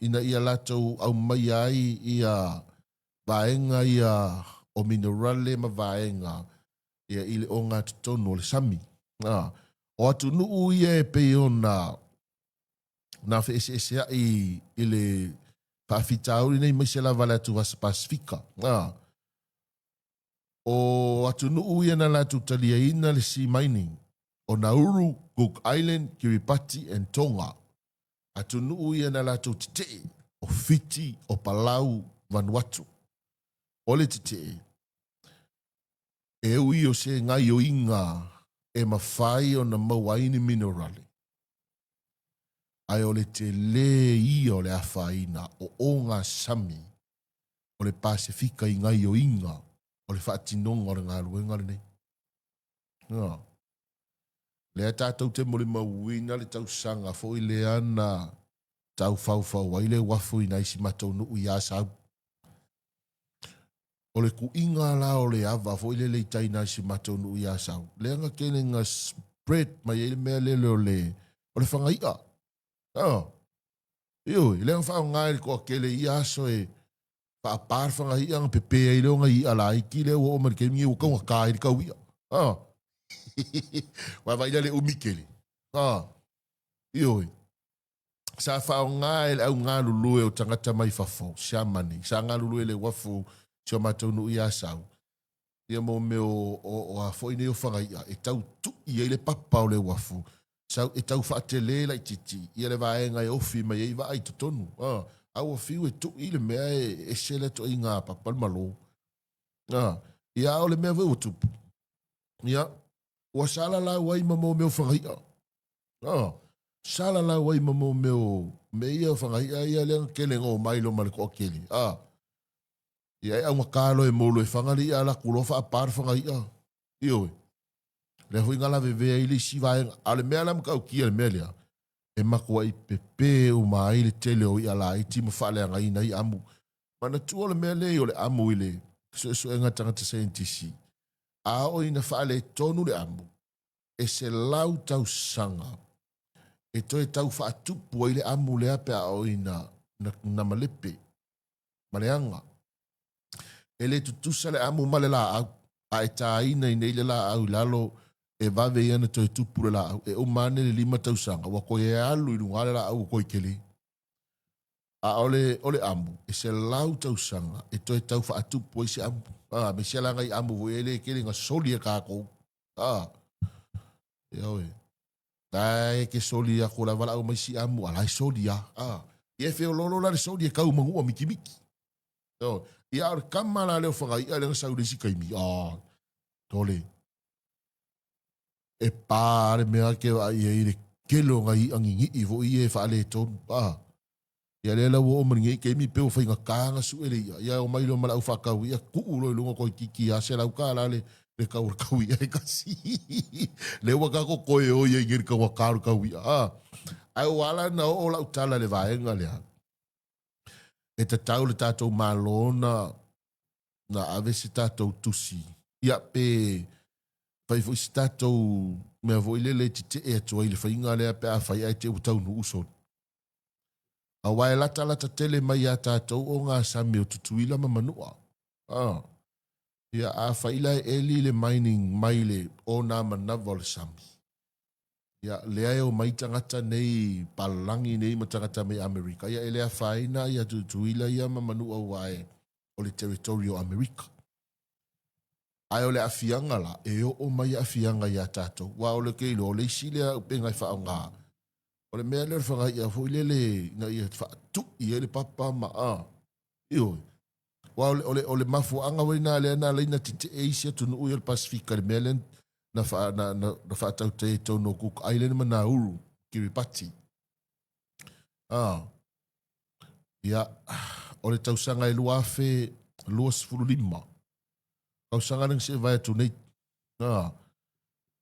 ina ia latou aumaia ai ia vaega ia o minerale ma vaega ia i le ogatotonu o le sami. A, o atunuu ia e pei ona na feeseesea'i i le faafitauli nei maise lava le atuvasa Pasifika. A, o atunuu ia na latou taliaina le sea mining, o Nauru, Cook Island, Kiribati and Tonga. Atunuu ia na latou tetee, o Fiti, o Palau, Vanuatu. O le tetee, e ui o se gaioiga e mafai ona maua ai ni minerale, ae o le telē ia o le afaina o ogasami o le Pasefika i gaioiga o le faatinoga o le galuega lenei. Ā. Lea tatou te molimauina le tausaga foi lea na taufaufau ai le uafu i nai si matou nuu i Asau. O le kuiga la o le ava foi lele i tai nai si matou nuu i Asau, lea na kele na spread mai ai le mea lele o le, o le fagai'a. Ā, ioe, lea na faaaoga e le toatele i ia aso e faapā le fagai'a na pepe ai lea o nai i'a laiti lea ua oo mai le taimi nei ua taugata ai le tau i'a. Ā, vaavaai la le umi tele. Ā, ioe. Sa faaaoga e le au galulue o tagata mai fafo, Siamani, sa galulue i le uafu si o matou nuu i Asau, ia mo mea o, o, o a foi nei o fagai'a e tau tu'i ai le papa o le uafu, sau e tau faatelē laitiiti ia le vaega e ofi mai ai vaa i totonu. A, a ua fiu e tu'i le mea e ese lea toaiga papa le malo. A, ia a o le mea foi ua tupu, ia, ua salalau ai ma mo mea o fagai'a. A, salalau ai ma mo mea o mea ia o fagai'a ia lea na kele na omai loa ma le toatele. A, ia e augata loa e molo e faga le i'a alu atu loa faapa le fagai'a. Ioe. Lea foi na lavevea ai le isi vaega. A o le mea la matautia le mea lea, e matuai pepe uma ai le tele o i'a laiti ma faaleagaina ai amu. Manatua le mea lea o le amu i le suesuega a tagata saienitisi, a oo ina faaletonu le amu, e 100 tausaga e toe tau faatupu ai le amu lea pe a oo ina na malepe ma leaga. E le tutusa le amu ma le laau, a e tāina i nei le laau i lalo e vave ia ona toe tupu le laau. E uma ane le 5 tausaga, ua toe alu i luga le laau ua toe tele. A o le, o le amu, e 100 tausaga e toe tau faatupu ai se amu. A, me sia langa i amu foi e le kele nga soli e kākou. A, ia oe. Tae ke soli aku la wala au mai si amu, ala e soli a. A, ia e feololo la le soli e kau mangua mikimiki. Ioe. Ia a o le kama la lea o Fagai'a lea na sau i le isi taimi, a, tole. E pā le mea ke vaai ai le kele o ngai i'a gigii foi ia e faaletonu. A, ia lea la ua oo mai lenei taimi pei ua faigata ona sue le i'a, ia omai loa ma le au faatau i'a tuu loa i luga toeitiiti lava $100 le le tau o le tau i'a e tasi. Lea ua tatou toe oi ai nei i le taugata o le tau i'a, a. Ae ua ala ona oo lau tala i le vaega lea, e tatau le tatou Malo na na ave se tatou tusi, ia pe fai foi se tatou mea foi lele e tetee atu ai i le faiga lea pe afai ae te i ua taunuu soli. Aua e latalata tele mai ia tatou o ngā sami o Tutuila ma Manua. Ah. Ia afai la e eli le mining mai le o nā manawa o le sami. Ia, lea e omai tagata nei palalagi nei ma tagata mai Amerika, ia e le afaina ia Tutuila ia ma Manua aua e o le territory o Amerika. Ae o le aafiaga la, e oo mai aafiaga ia tatou. Aua o le ke iloa, o le isi lea upega e faaaoga, o le mea lea o le fagai'a foi lele ina ia faatui ai le papa ma a, ioe. Aua o le, o le, o le mafuaaga foi lena lea na ala ai ona tetee isi atunuu ia o le Pasefika i le mea lea na, faa, na, na, na faatautai ai i totonu o Cook Island ma Nauru, Kiribati. Ah. Ia, o le tausaga e 2025, tausaga lea na seevae atu nei, ah.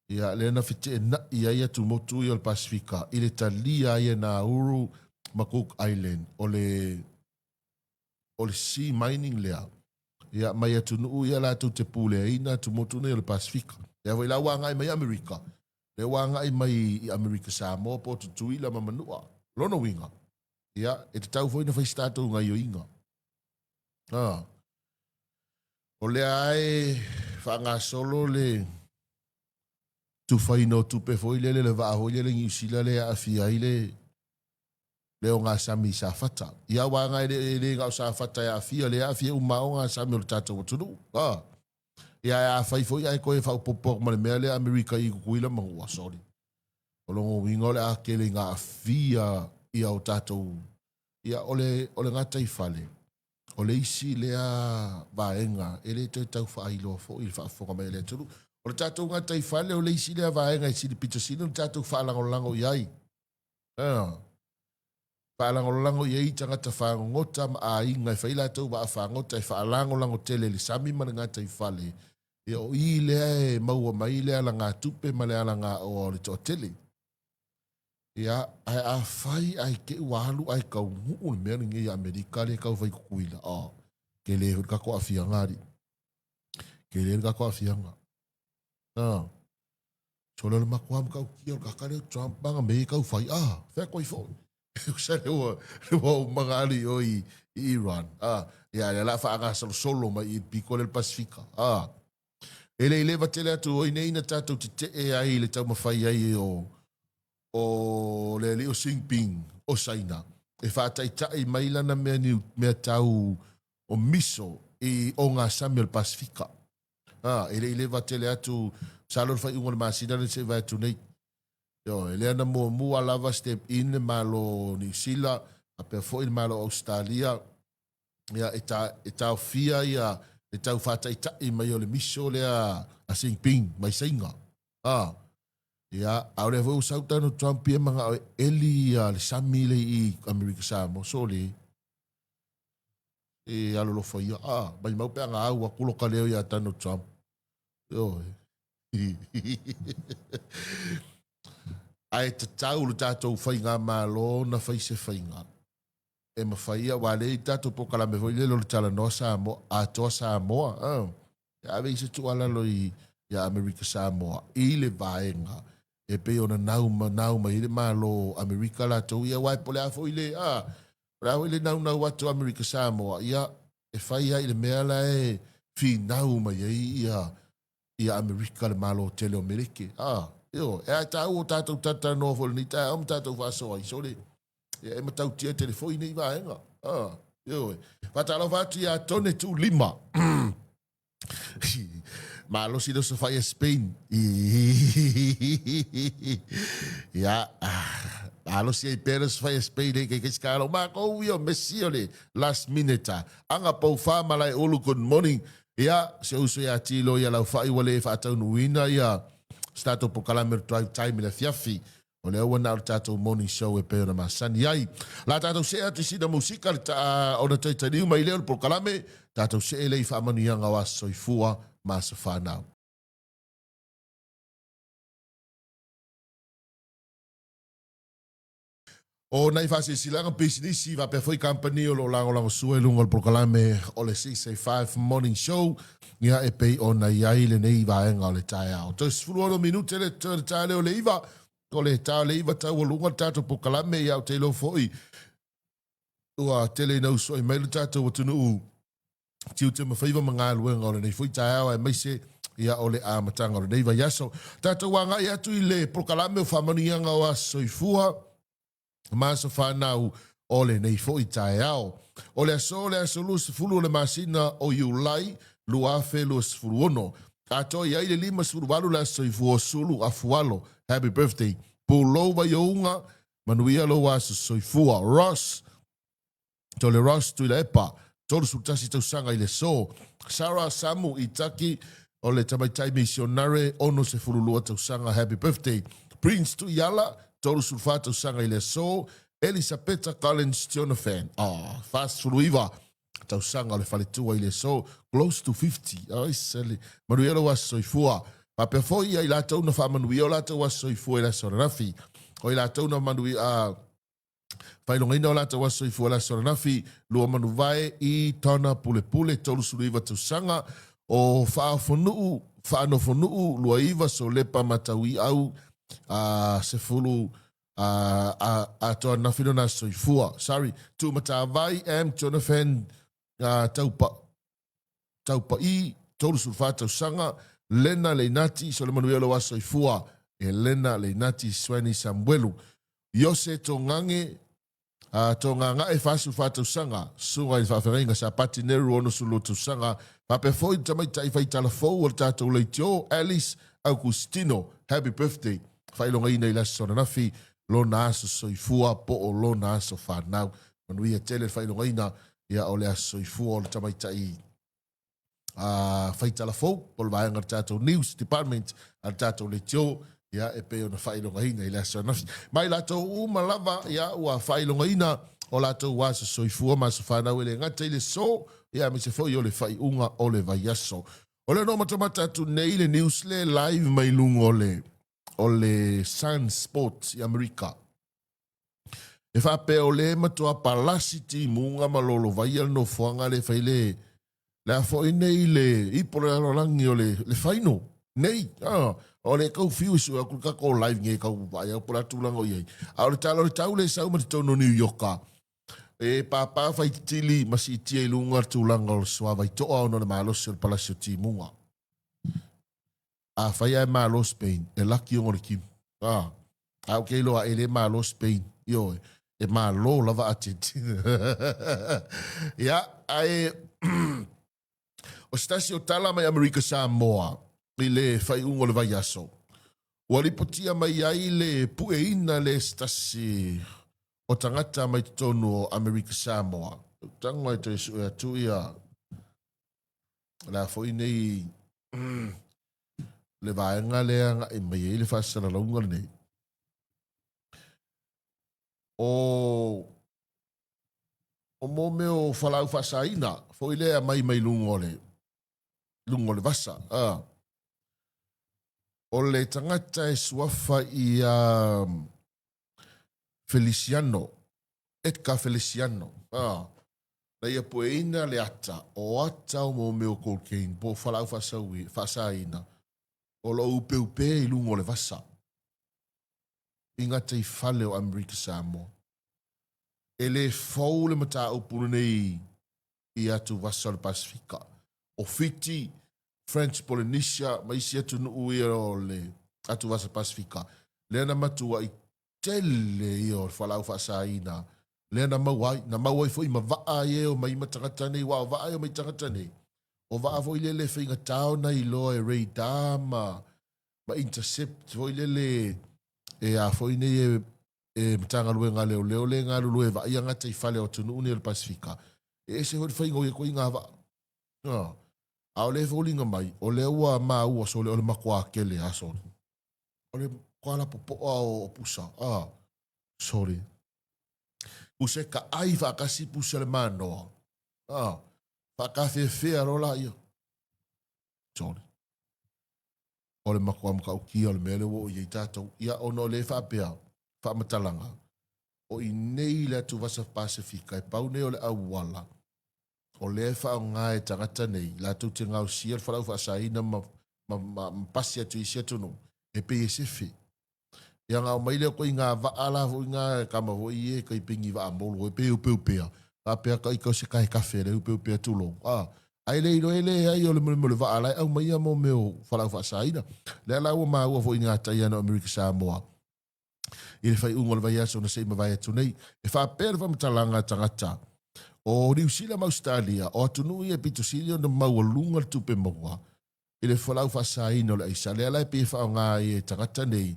Ia, lea na feteenai ai atumotu ia o le Pasefika i le talia ai e Nauru ma Cook Island o le o le sea mining lea, ia, mai atunuu ia latou te puleaina atumotu nei o le Pasefika. Lea foi la ua agai mai Amerika, lea ua agai mai i Amerika Samoa po o Tutuila ma Manua. Lona uiga, ia, e tatau foi ona fai se tatou gaioiga. Ah. O lea e faagasolo le tufaina o tupe foi lele, le vaa foi lele Niu Sila lea e aafia ai le le ogasami i Safata. Ia aua na e le, e le na o Safata e aafia, lea e aafia uma lava ogasami o le tatou atunuu. A. Ia ae afai foi ae toe faaopoopo atu ma le mea lea Amerika i Tutuila ma ua sorry. O lona uiga o le a tele ina aafia ia o tatou ia o le o le gataifale o le isi lea vaega e le toe tau faailoa foi i le faafofoga mai a le atunuu. O le tatou gataifale o le isi lea vaega e sili pito sili ona tatou faalagolago i ai. Faalagolago i ai tagata fagogota ma aiga e fai latou vaa fagota e faalagolago tele i le sami ma le gataifale. Ia, o i lea e maua mai le alagatupe ma le alagaoa o le toatele. Ia, ae afai ae te i ua alu ae taunuu le mea lenei i Amerika lea e tau fai Tutuila, oh, tele foi le tatou aafiaga alii. Tele le tatou aafiaga. Ah. Sole o le matua matautia o le tagata lea o Trump ma ana mea ia e tau fai, ah, fea atu ai foi. Usa le ua, le ua umaga alu i o i, i Iran. Ah, ia, lea la faagasolosolo mai i le pito lea o le Pasifika. Ah, e le i leva tele atu oi nei na tatou tetee ai i le taumafai ai o, o le alii o Xi Jinping o Saina e faataitai mai lana mea, niu, mea tau o miso i ogasami o le Pasifika. A, e le i leva tele atu, masalo le faaiuga o le masina lea se i vae atu nei. Ioe, lea na muamua lava step in le Malo o Niu Sila, faapea foi le Malo o Ausetalia, ia, e, ta, e taofia ia le tau faataitai mai o le miso lea a Xi Jinping mai Saina. A, ia, a o lea foi ua sau Donald Trump ia manao e eli ia le sami lea i Amerika Samoa, sole. E alolofa ia. A, maimau pe ana au atu loka leo iā Donald Trump. Ioe. Ae tatau le tatou faigamalo ona fai se faiga e mafai ia, aua lea i tatou polokalame foi lele o le Talanoa Samoa, Atoa Samoa, e ave i se tuualalo i ia Amerika Samoa i le vaega e pei ona nau, nau mai ai le Malo Amerika latou ia, aua po o le a foi le, a, O le a foi le naunau atu o Amerika Samoa, ia, e fai lava i le mea la e finau mai ai ia, ia Amerika le Malo tele o Meleke. A, ioe, e a taua o tatou talatalanoa foi i lenei taeao ma tatou faasoa ai, sole, ia e matautia tele foi nei vaega. Ioe. Faatalofa atu ia Tone Tuulima. Malosi le osofai a Spain. Ia, malosi ai pea le osofai a Spain e kai kai skalo. Makou ia o Messi o le last minute a. Aga Poufa Malaeulu, good morning. Ia, si ou uso ia Tilo ia Laufai ua le faataunuuina ia se tatou polokalame o le drive time i le afiafi. O lea ua na o le tatou morning show e pei ona masani ai. La tatou see atu i sina musika le ta, ona toe taliu mai lea o le polokalame, tatou see lea i faamanuiaga o aso soifua ma aso fanau. O nai faasilasilaga pisinisi faapea foi kamupani o lo o lagolagosua i luga o le polokalame o le 685 Morning Show, ia e pei ona i ai lenei vaega o le taeao. Toe 16 minute le toe le tae lea o le 9, o le tae o le 9 taualuga le tatou polokalame, ia ou te iloa foi ua tele ina usoai mai le tatou atunuu tiute ma faiva ma galuega o lenei foi taeao aemaise ia o le amataga o lenei vaiaso. Tatou agai atu i le polokalame o faamanuiaga o aso soifua ma aso fanau o lenei foi taeao. O le aso o le aso 20 o le masina o Iulai 2026. Atoa i ai le 58 le aso soifua o Sulu Afualo. Happy birthday. Pulou Vaiouga, manuia lou aso soifua. Ross Tole Ross Tuilaepa, 31 tausaga i le aso. Sarah Samu Itaki, o le tamaitai misionare, 62 tausaga, happy birthday. Prince Tuiala, 34 tausaga i le aso. Elisapeta Collins Jonathan, oh, 49 tausaga o le faletua i le aso, close to 50. Ai sele, manuia lou aso soifua. Faapea foi ia i latou na faamanuia o latou aso soifua i le aso ananafi. O i latou na manuia, Faailogaina o latou aso soifua i le aso ananafi, Luamanuvae i Tona Pulepule, 39 tausaga, o Faaofonuu, Faanofonuu, Luaiva, Solepa Matauiau, a, 10, a, a, atoa ananafi lona aso soifua. Sorry, Tuumatavai M. Jonathan a, Taupa, Taupa'i, 34 tausaga, Lena Leinati, Solemanuia lou aso soifua, Elena Leinati Sueni Samuelu, Iose Togange, a, Togaga'e, 44 tausaga, Susuga i le Faafeagaiga Sapati Neru, 62 tausaga, faapea foi le tamaitai faitala fou o le tatou leitio, Alice Augustino, happy birthday, faailogaina i le aso ananafi, lona aso soifua po o lona aso fanau. Manuia tele le faailogaina ia o le aso soifua o le tamaitai a faitala fou po o le vaega o le tatou news department a le tatou leitio ia e pei ona faailogaina i le aso ananafi. Ma i latou uma lava ia ua faailogaina o latou aso soifua ma aso fanau e le gata i le so ia aemaise foi o le faaiuga o le vaiaso. O lea na ou matamata atu nei le news le live mai luga o le o le Sun Sports i Amerika. E faapea o lea e matua palasi timuga ma lolovaia le nofoaga lea e fai le le a foi nei le ipo le lalolagi o le le final nei. Ah, o le kau fiu e sue atu le tatou live nei kau vaai atu po o le a tulaga o i ai. A o le tala o le tau lea e sau mai totonu o New York e pāpā faititili ma siitia i luga le tulaga o le suavai toa ona o le malosi o le palasi o timuga. Afai ae malo Spain, e laki ona o le timu. Ah, a ou te iloa e le malo Spain, ioe, e malo lava Argentina. Ia, ae o se tasi o tala mai Amerika Samoa i le faaiuga o le vaiaso, ua lipotia mai ai le pueina le se tasi o tagata mai totonu o Amerika Samoa. Tago e toe sue atu ia le a foi nei le vaega lea agai mai ai le faasalalauga lenei. O o mo mea o falaau faasaina foi lea mai mai luga o le luga o le vasa. A. O le tagata e suafa ia Feliciano, Edgar Feliciano. A. Na ia pueina le ata, o ata o mo mea o cocaine po o falaau faasaina o lo o upeupē i luga o le vasa i gataifale o Amerika Samoa. E le fou le mataupu lenei i atuvasa o le Pasefika, o Fiti, French Polynesia ma isi atunuu ia o le atuvasa Pasefika, lea na matuai tele ia o le fualaau faasaina. Lea na maua ai, na maua ai foi ma vaa ai e omai ma tagata nei, aua o vaa e omai tagata nei, o vaa foi lele e faigata ona iloa e radar ma, ma intercept foi lele e a foi nei e, e Matagaluega a Leoleo le galulue e vaaia gataifale o atunuu nei o le Pasefika. E ese foi le faiga o ia ituaiga vaa. A, a o lea e foliga mai, o lea ua maua sole o le matua tele a sole. O le matua lapopoa o pusa. A, sole. Puse ka ai faatasi pusa le manoa. A, faatafeafea loa laia. Sole. O le matua matautia o le mea lea ua oo i ai tatou. Ia, ona o lea e faapea, faamatalaga, o i nei le atuvasa Pasefika e pau nei o le auala o lea e faaaoga e tagata nei latou te gaosia le fualaau faasaina ma, ma, ma, ma pasi atu i isi atunuu e pei e sefe. Ia na aumai lea koe i ngā vaa la foi ngā kama foi e kai pengi vaa molu e pei upeupea. Faapea ka ika o se kahe kafe le upeupea tulou. A, ai le iloa e leai o le mea o le vaa la e aumaia mo mea o fualaau faasaina. Lea la ua maua foi i ngā taiana o Amerika Samoa i le faaiuga o le vaiaso na se i mavae atu nei. E faapea le faamatalaga a tagata o Niu Sila ma Ausetalia, o atunuu ia e pito sili ona maualuga le tupe maua i le fualaau faasaina o le aisa. Lea la e pei e faaaoga ai e tagata nei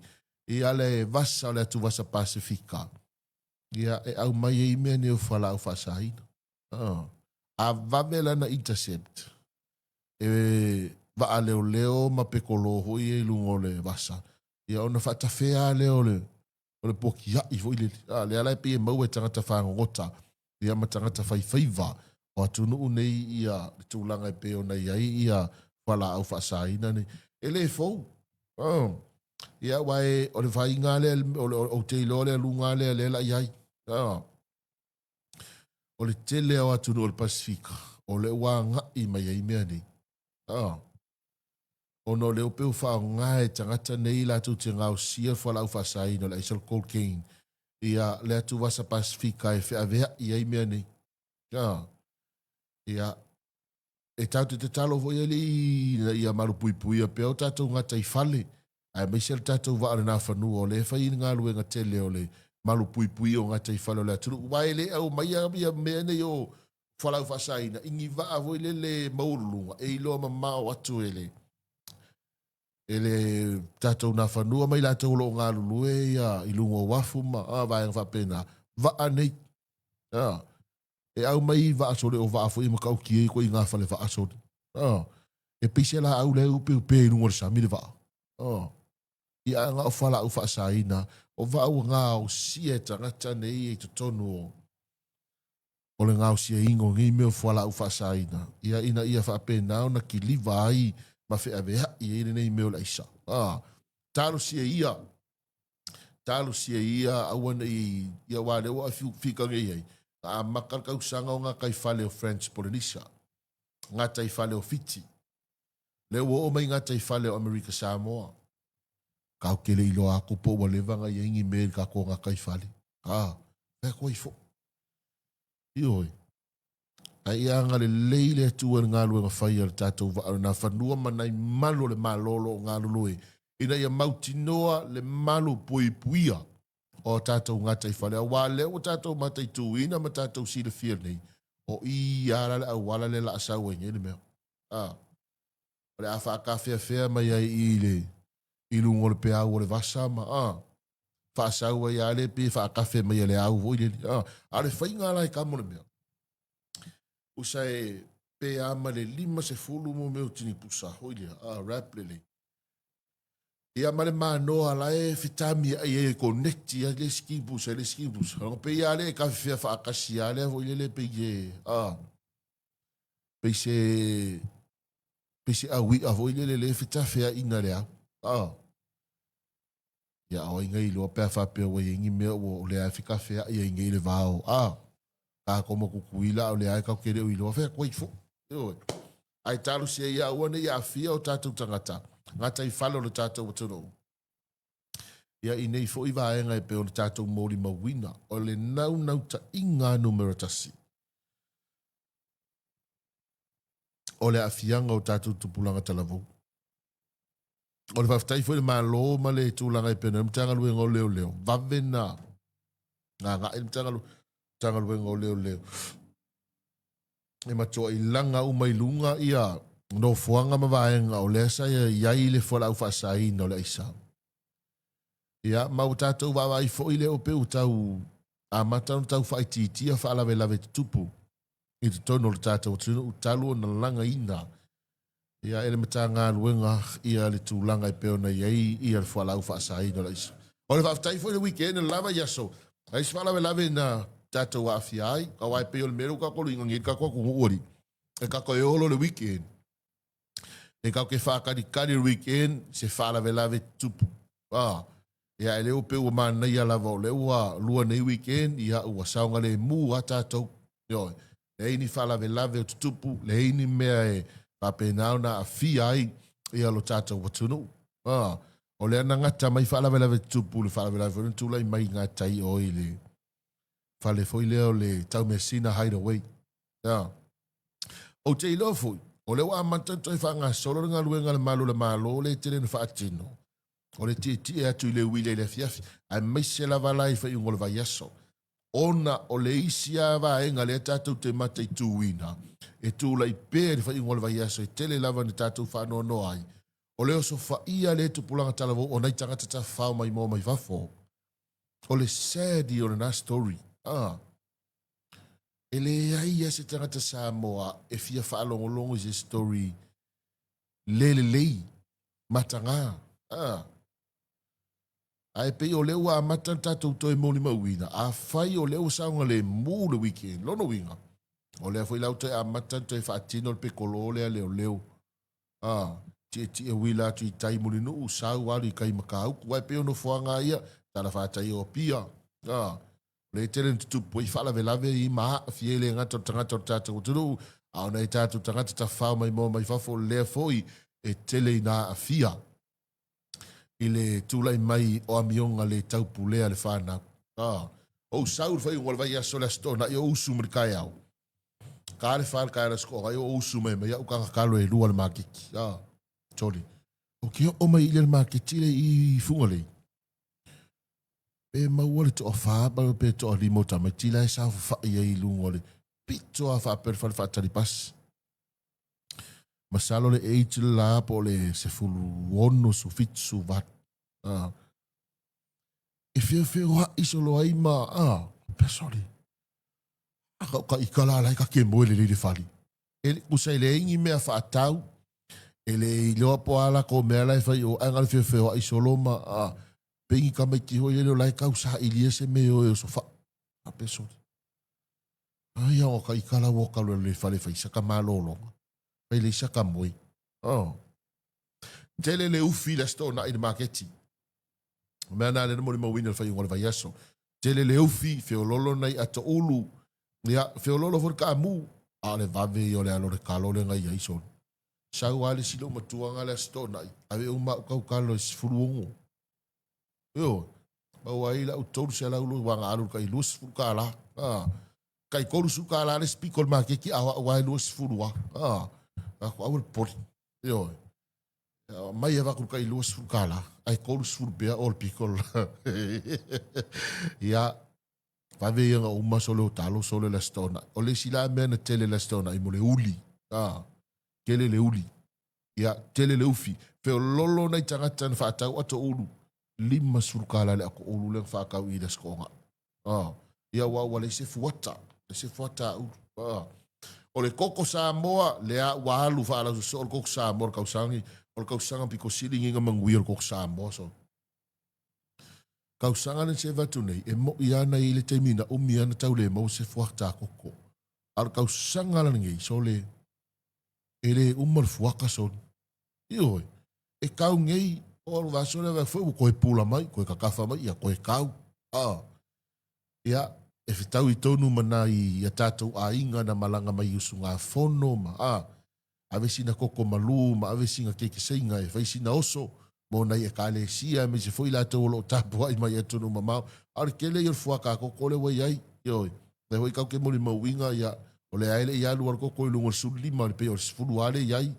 ia le vasa o le atuvasa Pasefika ia e aumai ai mea nei o fualaau faasaina. A vave lana intercept e vaa leoleo ma pekolo foi ia i luga o le vasa, ia ona faatafea lava lea o le o le pokia'i foi lele. A, lea la e pei e maua e tagata fagogota ia ma tagata faifaiva o atunuu nei ia le tulaga e pei ona i ai ia fualaau faasaina nei. E le fou. Oh. Ia, aua e, o le faiga lea, o le, ou te iloa le aluga lea lea la i ai. Oh. O le tele o atunuu o le Pasefika, o lea ua agai mai ai mea nei. Oh. Ona o lea ua pei ua faaaoga e tagata nei latou te gaosia le fualaau faasaina o le aisa o le cocaine ia le atuvasa Pasefika e feaveai ai mea nei. Ah. Ia, e tatou te tatalo foi alii ina ia malupuipuia pea o tatou gataifale, aemaise le tatou vaa o le Nafanua, o lea e fai le galuega tele o le malupuipuia o gataifale o le atunuu. Aua e le aumaia ia mea nei o fualaau faasaina i ni vaa foi lele maualuluga e iloa mamao atu e le e le tatou Nafanua ma i latou o lo o galulue ia i luga o uafu ma a, vaega faapena, vaa nei. A, e aumai i vaa sole o vaa foi e matautia ai koe i ngā fale vaa sole. A, e pei se laau la e upeupea i luga o le sami le vaa. A, ia a na o fualaau faasaina, o vaa ua gaosia e tagata nei i totonu o o le gaosiaina o nei mea o fualaau faasaina, ia ina ia faapena ona kiliva ai ma feaveai ai lenei mea o le aisa. A, talosia ia, talosia ia aua nei, ia aua lea ua fika nei ai, na amata le tausaga o gataifale o French Polynesia, gataifale o Fiti, lea ua oo mai gataifale o Amerika Samoa. Kau ke le iloa aku po ua leva na i ai ni mea i le tatou gataifale. A, fai atu ai foi. Ioe. Ae ia agalelei le Atua i le galuega fai a le tatou vaa o le Nafanua ma nai malu o le Malo o lo o galulue ina ia mautinoa le malu puipuia o a tatou gataifale, aua lea ua tatou mataituina ma tatou silafia nei, o i lava la le auala lea la a sau ai nei le mea. A, o le a faatafeafea mai ai i le i luga o le peau o le vasa ma, a, faasau ai lava lea pei e faatafe mai e le au foi lele. A, a o le faiga la e kamo le mea, usa e pe a ma le 50 mo mea o tini pusa foi lea, a, wrap lelei. Ia ma le manoa la e fetami ai e connect ai le isi kini pusa i le isi kini pusa. Ona pei lava lea e kafefea faatasi lava lea foi lele pei e, a, pei se, pei se aui'a foi lele lea e fetafeaina le au. A, Ia o ai na iloa pe a faapea ua i ai ni mea ua o lea e fekafeaʻi ai nei le va o a tatou ma Tutuila a o lea e tatou te le o iloa fai atu ai foi. Ioe. Ae talosia ia aua ne i aafia o tatou tagata, gataifale o le tatou atunuu. Ia i nei foi vaega e pei ona tatou molimauina, o le naunautaiga numera tasi o le aafiaga o tatou tupulaga talavou. O le faafetai foi i le Malo ma le tulaga e pei ona i ai le Matagaluega o Leoleo, vave na agai le Matagaluega. Matagaluega o Leoleo, e matuai laga uma i luga ia nofoaga ma vaega o lea sa i ai le fualaau faasaina o le aisa. Ia, ma ua tatou vaavaai foi lea ua pei ua tau amata ona tau faaitiitia faalavelave tutupu i totonu o le tatou atunuu talu ona lagaina ia e le Matagaluega ia le tulaga e pei ona i ai ia le fualaau faasaina o le aisa. O le faafetai foi le weekend lava i aso, ai se faalavelave na tatou aafia ai, aua e pei o le mea lea ua tatou luiga nei i le tatou atunuu alii, e tatou e olo le weekend, e tatou te faatalitali le weekend se faalavelave tutupu. Ah, ia e le ua pei ua manaia lava o lea ua lua nei weekend, ia ua saogalemu lava tatou. Ioe, leai ni faalavelave o tutupu, leai ni mea e faapena ona aafia ai ia lo tatou atunuu. Ah, o lea na gata mai faalavelave tutupu le faalavelave foi na tulai mai i gatai o i le fale foi lea o le Taumeasina Hideaway. Ah. Ou te iloa foi, o lea ua amata ona toe faagasolo le galuega a le Malu o le Malo lea e tele ina faatino, o le tietie atu i le uila i le afiafi, aemaise lava la i faaiuga o le vaiaso. Ona o le isi lava vaega lea tatou te mataituina, e tulai pea i le faaiuga o le vaiaso e tele lava ina tatou faanoanoa ai, o le osofaia lea e tupulaga talavou o nai tagata tafafao maimoa mai fafo. O le sad ia o lena story. Ah. E leai lava se tagata Samoa e fia faalogologo i se story le lelei, mataga. Ah. Ae pei o lea ua amata ona tatou toe molimauina, afai o lea ua saogalemu le weekend, lona uiga, o lea foi la ua toe amata ona toe faatino le pekolo lea leoleo. Ah, tietie uila atu i tai Mulinuu, sau alu i kai Matautu, aua e pei o nofoaga lava ia, talafatai o Apia. Ah, o lea e tele ina tutupu ai faalavelave i ma aafia ai le gata o le tagata o le tatou atunuu, a o nai tatou tagata tafafao maimoa mai fafo lea foi e tele ina aafia i le tulai mai o amioga le taupulea le fanau. Ah, ou sau i le faaiuga o le vaiaso le Aso Toonai o usu mai le taeao. Ka le fa le taeao le Aso Toonai o usu mai mai au tagatalo e lua le maketi. Ah, sorry. Ou te oo mai i le maketi le i Fugalei. Pe maua le toafa pe toalima o tamaiti la e saofafai ai i luga o le pito a faapea le fale faatali pasi. Masalo le age le la po o le 16, 17, 18. Ah. E feofeoai solo ai ma, ah, faapea sole. A ka ka ika la la e ka ke moe lelei le fale. E tusa e leai ni mea faatau, e le iloa po o a latou mea la e fai i o, ae na o le feofeoai solo ma, ah, pei ni tamaiti foi lele o la e tau sailia se mea e o e osofai. Faapea sole. Ai a o ka ika la ua tau le fale fai sa ka malologa. Fai lei sa ka moe. Oh. Tele le ufi le Aso Toonai i le maketi. O mea na lea na molimauina i le faaiuga o le vaiaso. Tele le ufi, feololo nai ato ulu, ia, feololo foi le kaamu, a o le vave ia o le alo o le kalo lea na i ai solo. Sau lava le isi loomatua na le Aso Toonai, ave uma au tautalo e 16. Ioe, maua ai lau 300 aua na alu i le tai 20 tala. Tai 30 tala le isi pito o le maketi a o au lava e 20 lava. Atu aua le popole. Ioe. Mai avatu le tai 20 tala ae 30 pea o le pito la. Ia, vave ia na uma sole o talo sole le Aso Toonai. O le isi la mea na tele le Aso Toonai mo le uli. Tele le uli. Ia, tele le ufi. Feololo nai tagata na faatau ato ulu. 50 tala le ato ulu lea na faatau i le Aso Toonai. Ah, ia aua ua leai se fuata, leai se fuata a ulu. Ah. O le koko Samoa, lea ua alu faalausoso le koko Samoa o le tausaga, o le tausaga pito sili lenei na manuia o le koko Samoa. So, tausaga lea na seva atu nei, e mo'i lava na i ai le taimi na umi lava na tau le maua se fuata a koko. A o le tausaga la lenei, sole, e le uma le fuata sole. Ioe, e kau nei, o alu vaso lea foi ua toe pula mai, toe kakafa mai, ia toe kau. Ah. Ia, e fetaui tonu ma nai a tatou aiga na malaga mai i usugafono ma, ah, ave sina koko malū ma ave sina kekeseiga e fai sina oso mo nai ekalesia aemaise foi latou o lo o tapuai mai atunuu mamao. A o le tele ia o le fuaka koko lea ua i ai, ioe. Lea foi tatou te molimauina, ia, o lea e le i alu lava le koko i luga o le 15, e pei o le 10 lava lea e i ai,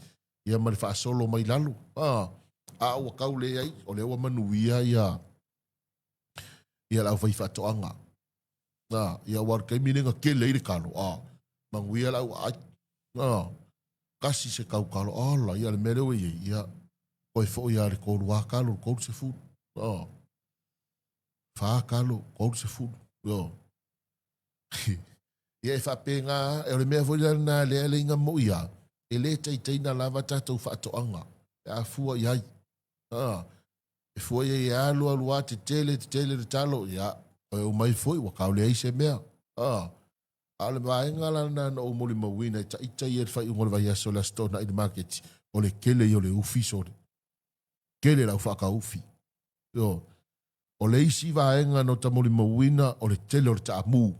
ia ma le faasolo mai lalo. A, a ua tau leai, o lea ua manuia ia, ia le aufaifaatoaga. Nā, ia aua o le taimi lea na tele ai le talo, a, manuia le au aai. Nā, kasi se tau talo, ala, ia le mea lea ua i ai, ia, toe foi lava i le tolu lava talo, le 30. Nā, fa talo, 30. Ioe. Ia e faapena, o le mea foi lea lena lea e leina moi lava, e le taitaina lava tatou faatoaga pe a fua i ai. A, e fua i ai e alu alu lava tetele tetele le talo, ia, toe omai foi ua tau leai se mea. A, a o le vaega la lena na ou molimauina e taita ia i le faaiuga o le vaiaso i le Aso Toonai i le maketi, o le tele ia o le ufi sole. Tele lau faataufi. Ioe. O le isi vaega na ota molimauina o le tele o le taamu.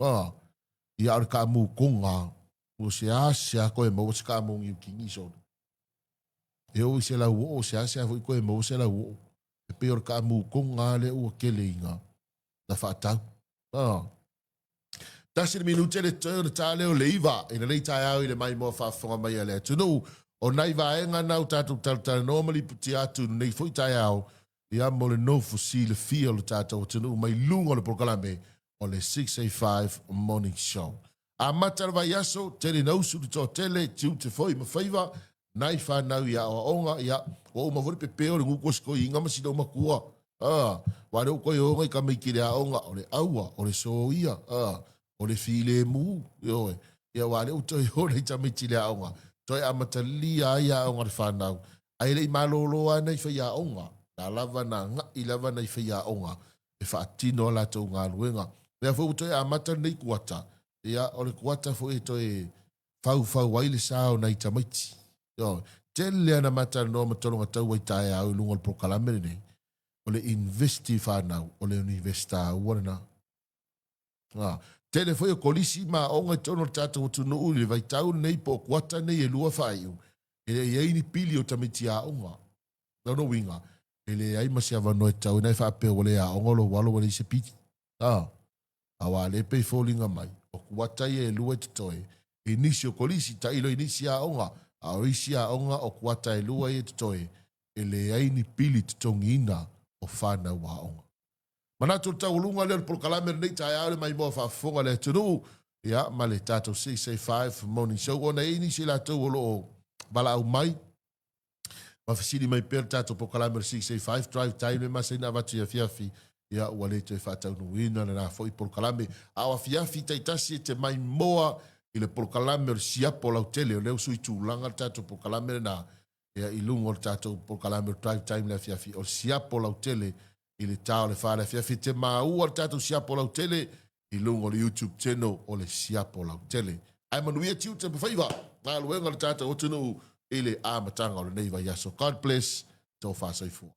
A, ia a o le taamu toga, ua seasea toe maua se taamu niu kini sole. E oo i se lauoo, seasea foi toe maua se lauoo. E pei o le taamu toga lea ua tele ina na faatau. A, tasi le minute le totoe ona ta lea o le 9 i lenei taeao i le maimoa faafofoga mai a le atunuu. O nai vaega na ua tatou talatalanoa ma lipotia atu i lenei foi taeao, ia mo le nofo silafia o le tatou atunuu mai luga o le polokalame o le 685 Morning Show. Amata le vaiaso, tele ina usu le toatele, tiute foi ma faiva, nai fanau i aoaoga, ia, ua uma foi le pepeo o le gutu a si toeaina ma sina matua. A, aua lea ua toe o nai tamaiti i le aoga, o le aua, o le soia, a, o le filemu, ioe. Ia aua lea ua toe o nai tamaiti i le aoga, toe amatalia ai aoga a le fanau, ae le i malolo lava nai faiaoga, na lava na agai lava nai faiaoga e faatino a latou galuega. Lea foi ua toe amata lenei kuata, ia, o le kuata foi e toe faufau ai le sa o nai tamaiti. Ioe. Tele ana matalanoa ma tologa taua i taeao i luga o le polokalame lenei, o le University fanau, o le University taua lena. A, tele foi o kolisi ma aoga i totonu o le tatou atunuu i le vaitau lenei po o kuata nei e lua faaiu, e le i ai ni pili o tamaiti aoga. Lona uiga, e leai ma se avanoa e tatau ai ona e faapea ua le aoga lou alo ua leai se pili. A, aua lea e pei e foliga mai, o kuata ia e lua e totoe, i nisi o kolisi, tailo i nisi aoga, a o isi aoga o kuata e lua ia e totoe, e leai ni pili totogiina o fanau aoga. Manatu o le taualuga lea o le polokalame lenei taeao le maimoa faafofoga a le atunuu, ia, ma le tatou 685 Morning Show, ona e i ai nisi o latou o lo o valaau mai, ma fesili mai pea le tatou polokalame o le 685 Drive Time le masani na avatu i afiafi, ia ua le toe faataunuuina lena foi polokalame. A o afiafi taitasi e te maimoa i le polokalame o le siapo lautele, o lea ua sui tulaga le tatou polokalame lena, ia i luga o le tatou polokalame o le Drive Time le afiafi, o le siapo lautele i le ta o le 4 le afiafi. E te maua le tatou siapo lautele i luga o le YouTube channel o le Siapo Lautele. Ae manuia tiute ma faiva galuega o le tatou atunuu i le amataga o lenei vaiaso. God bless, tofa soifua.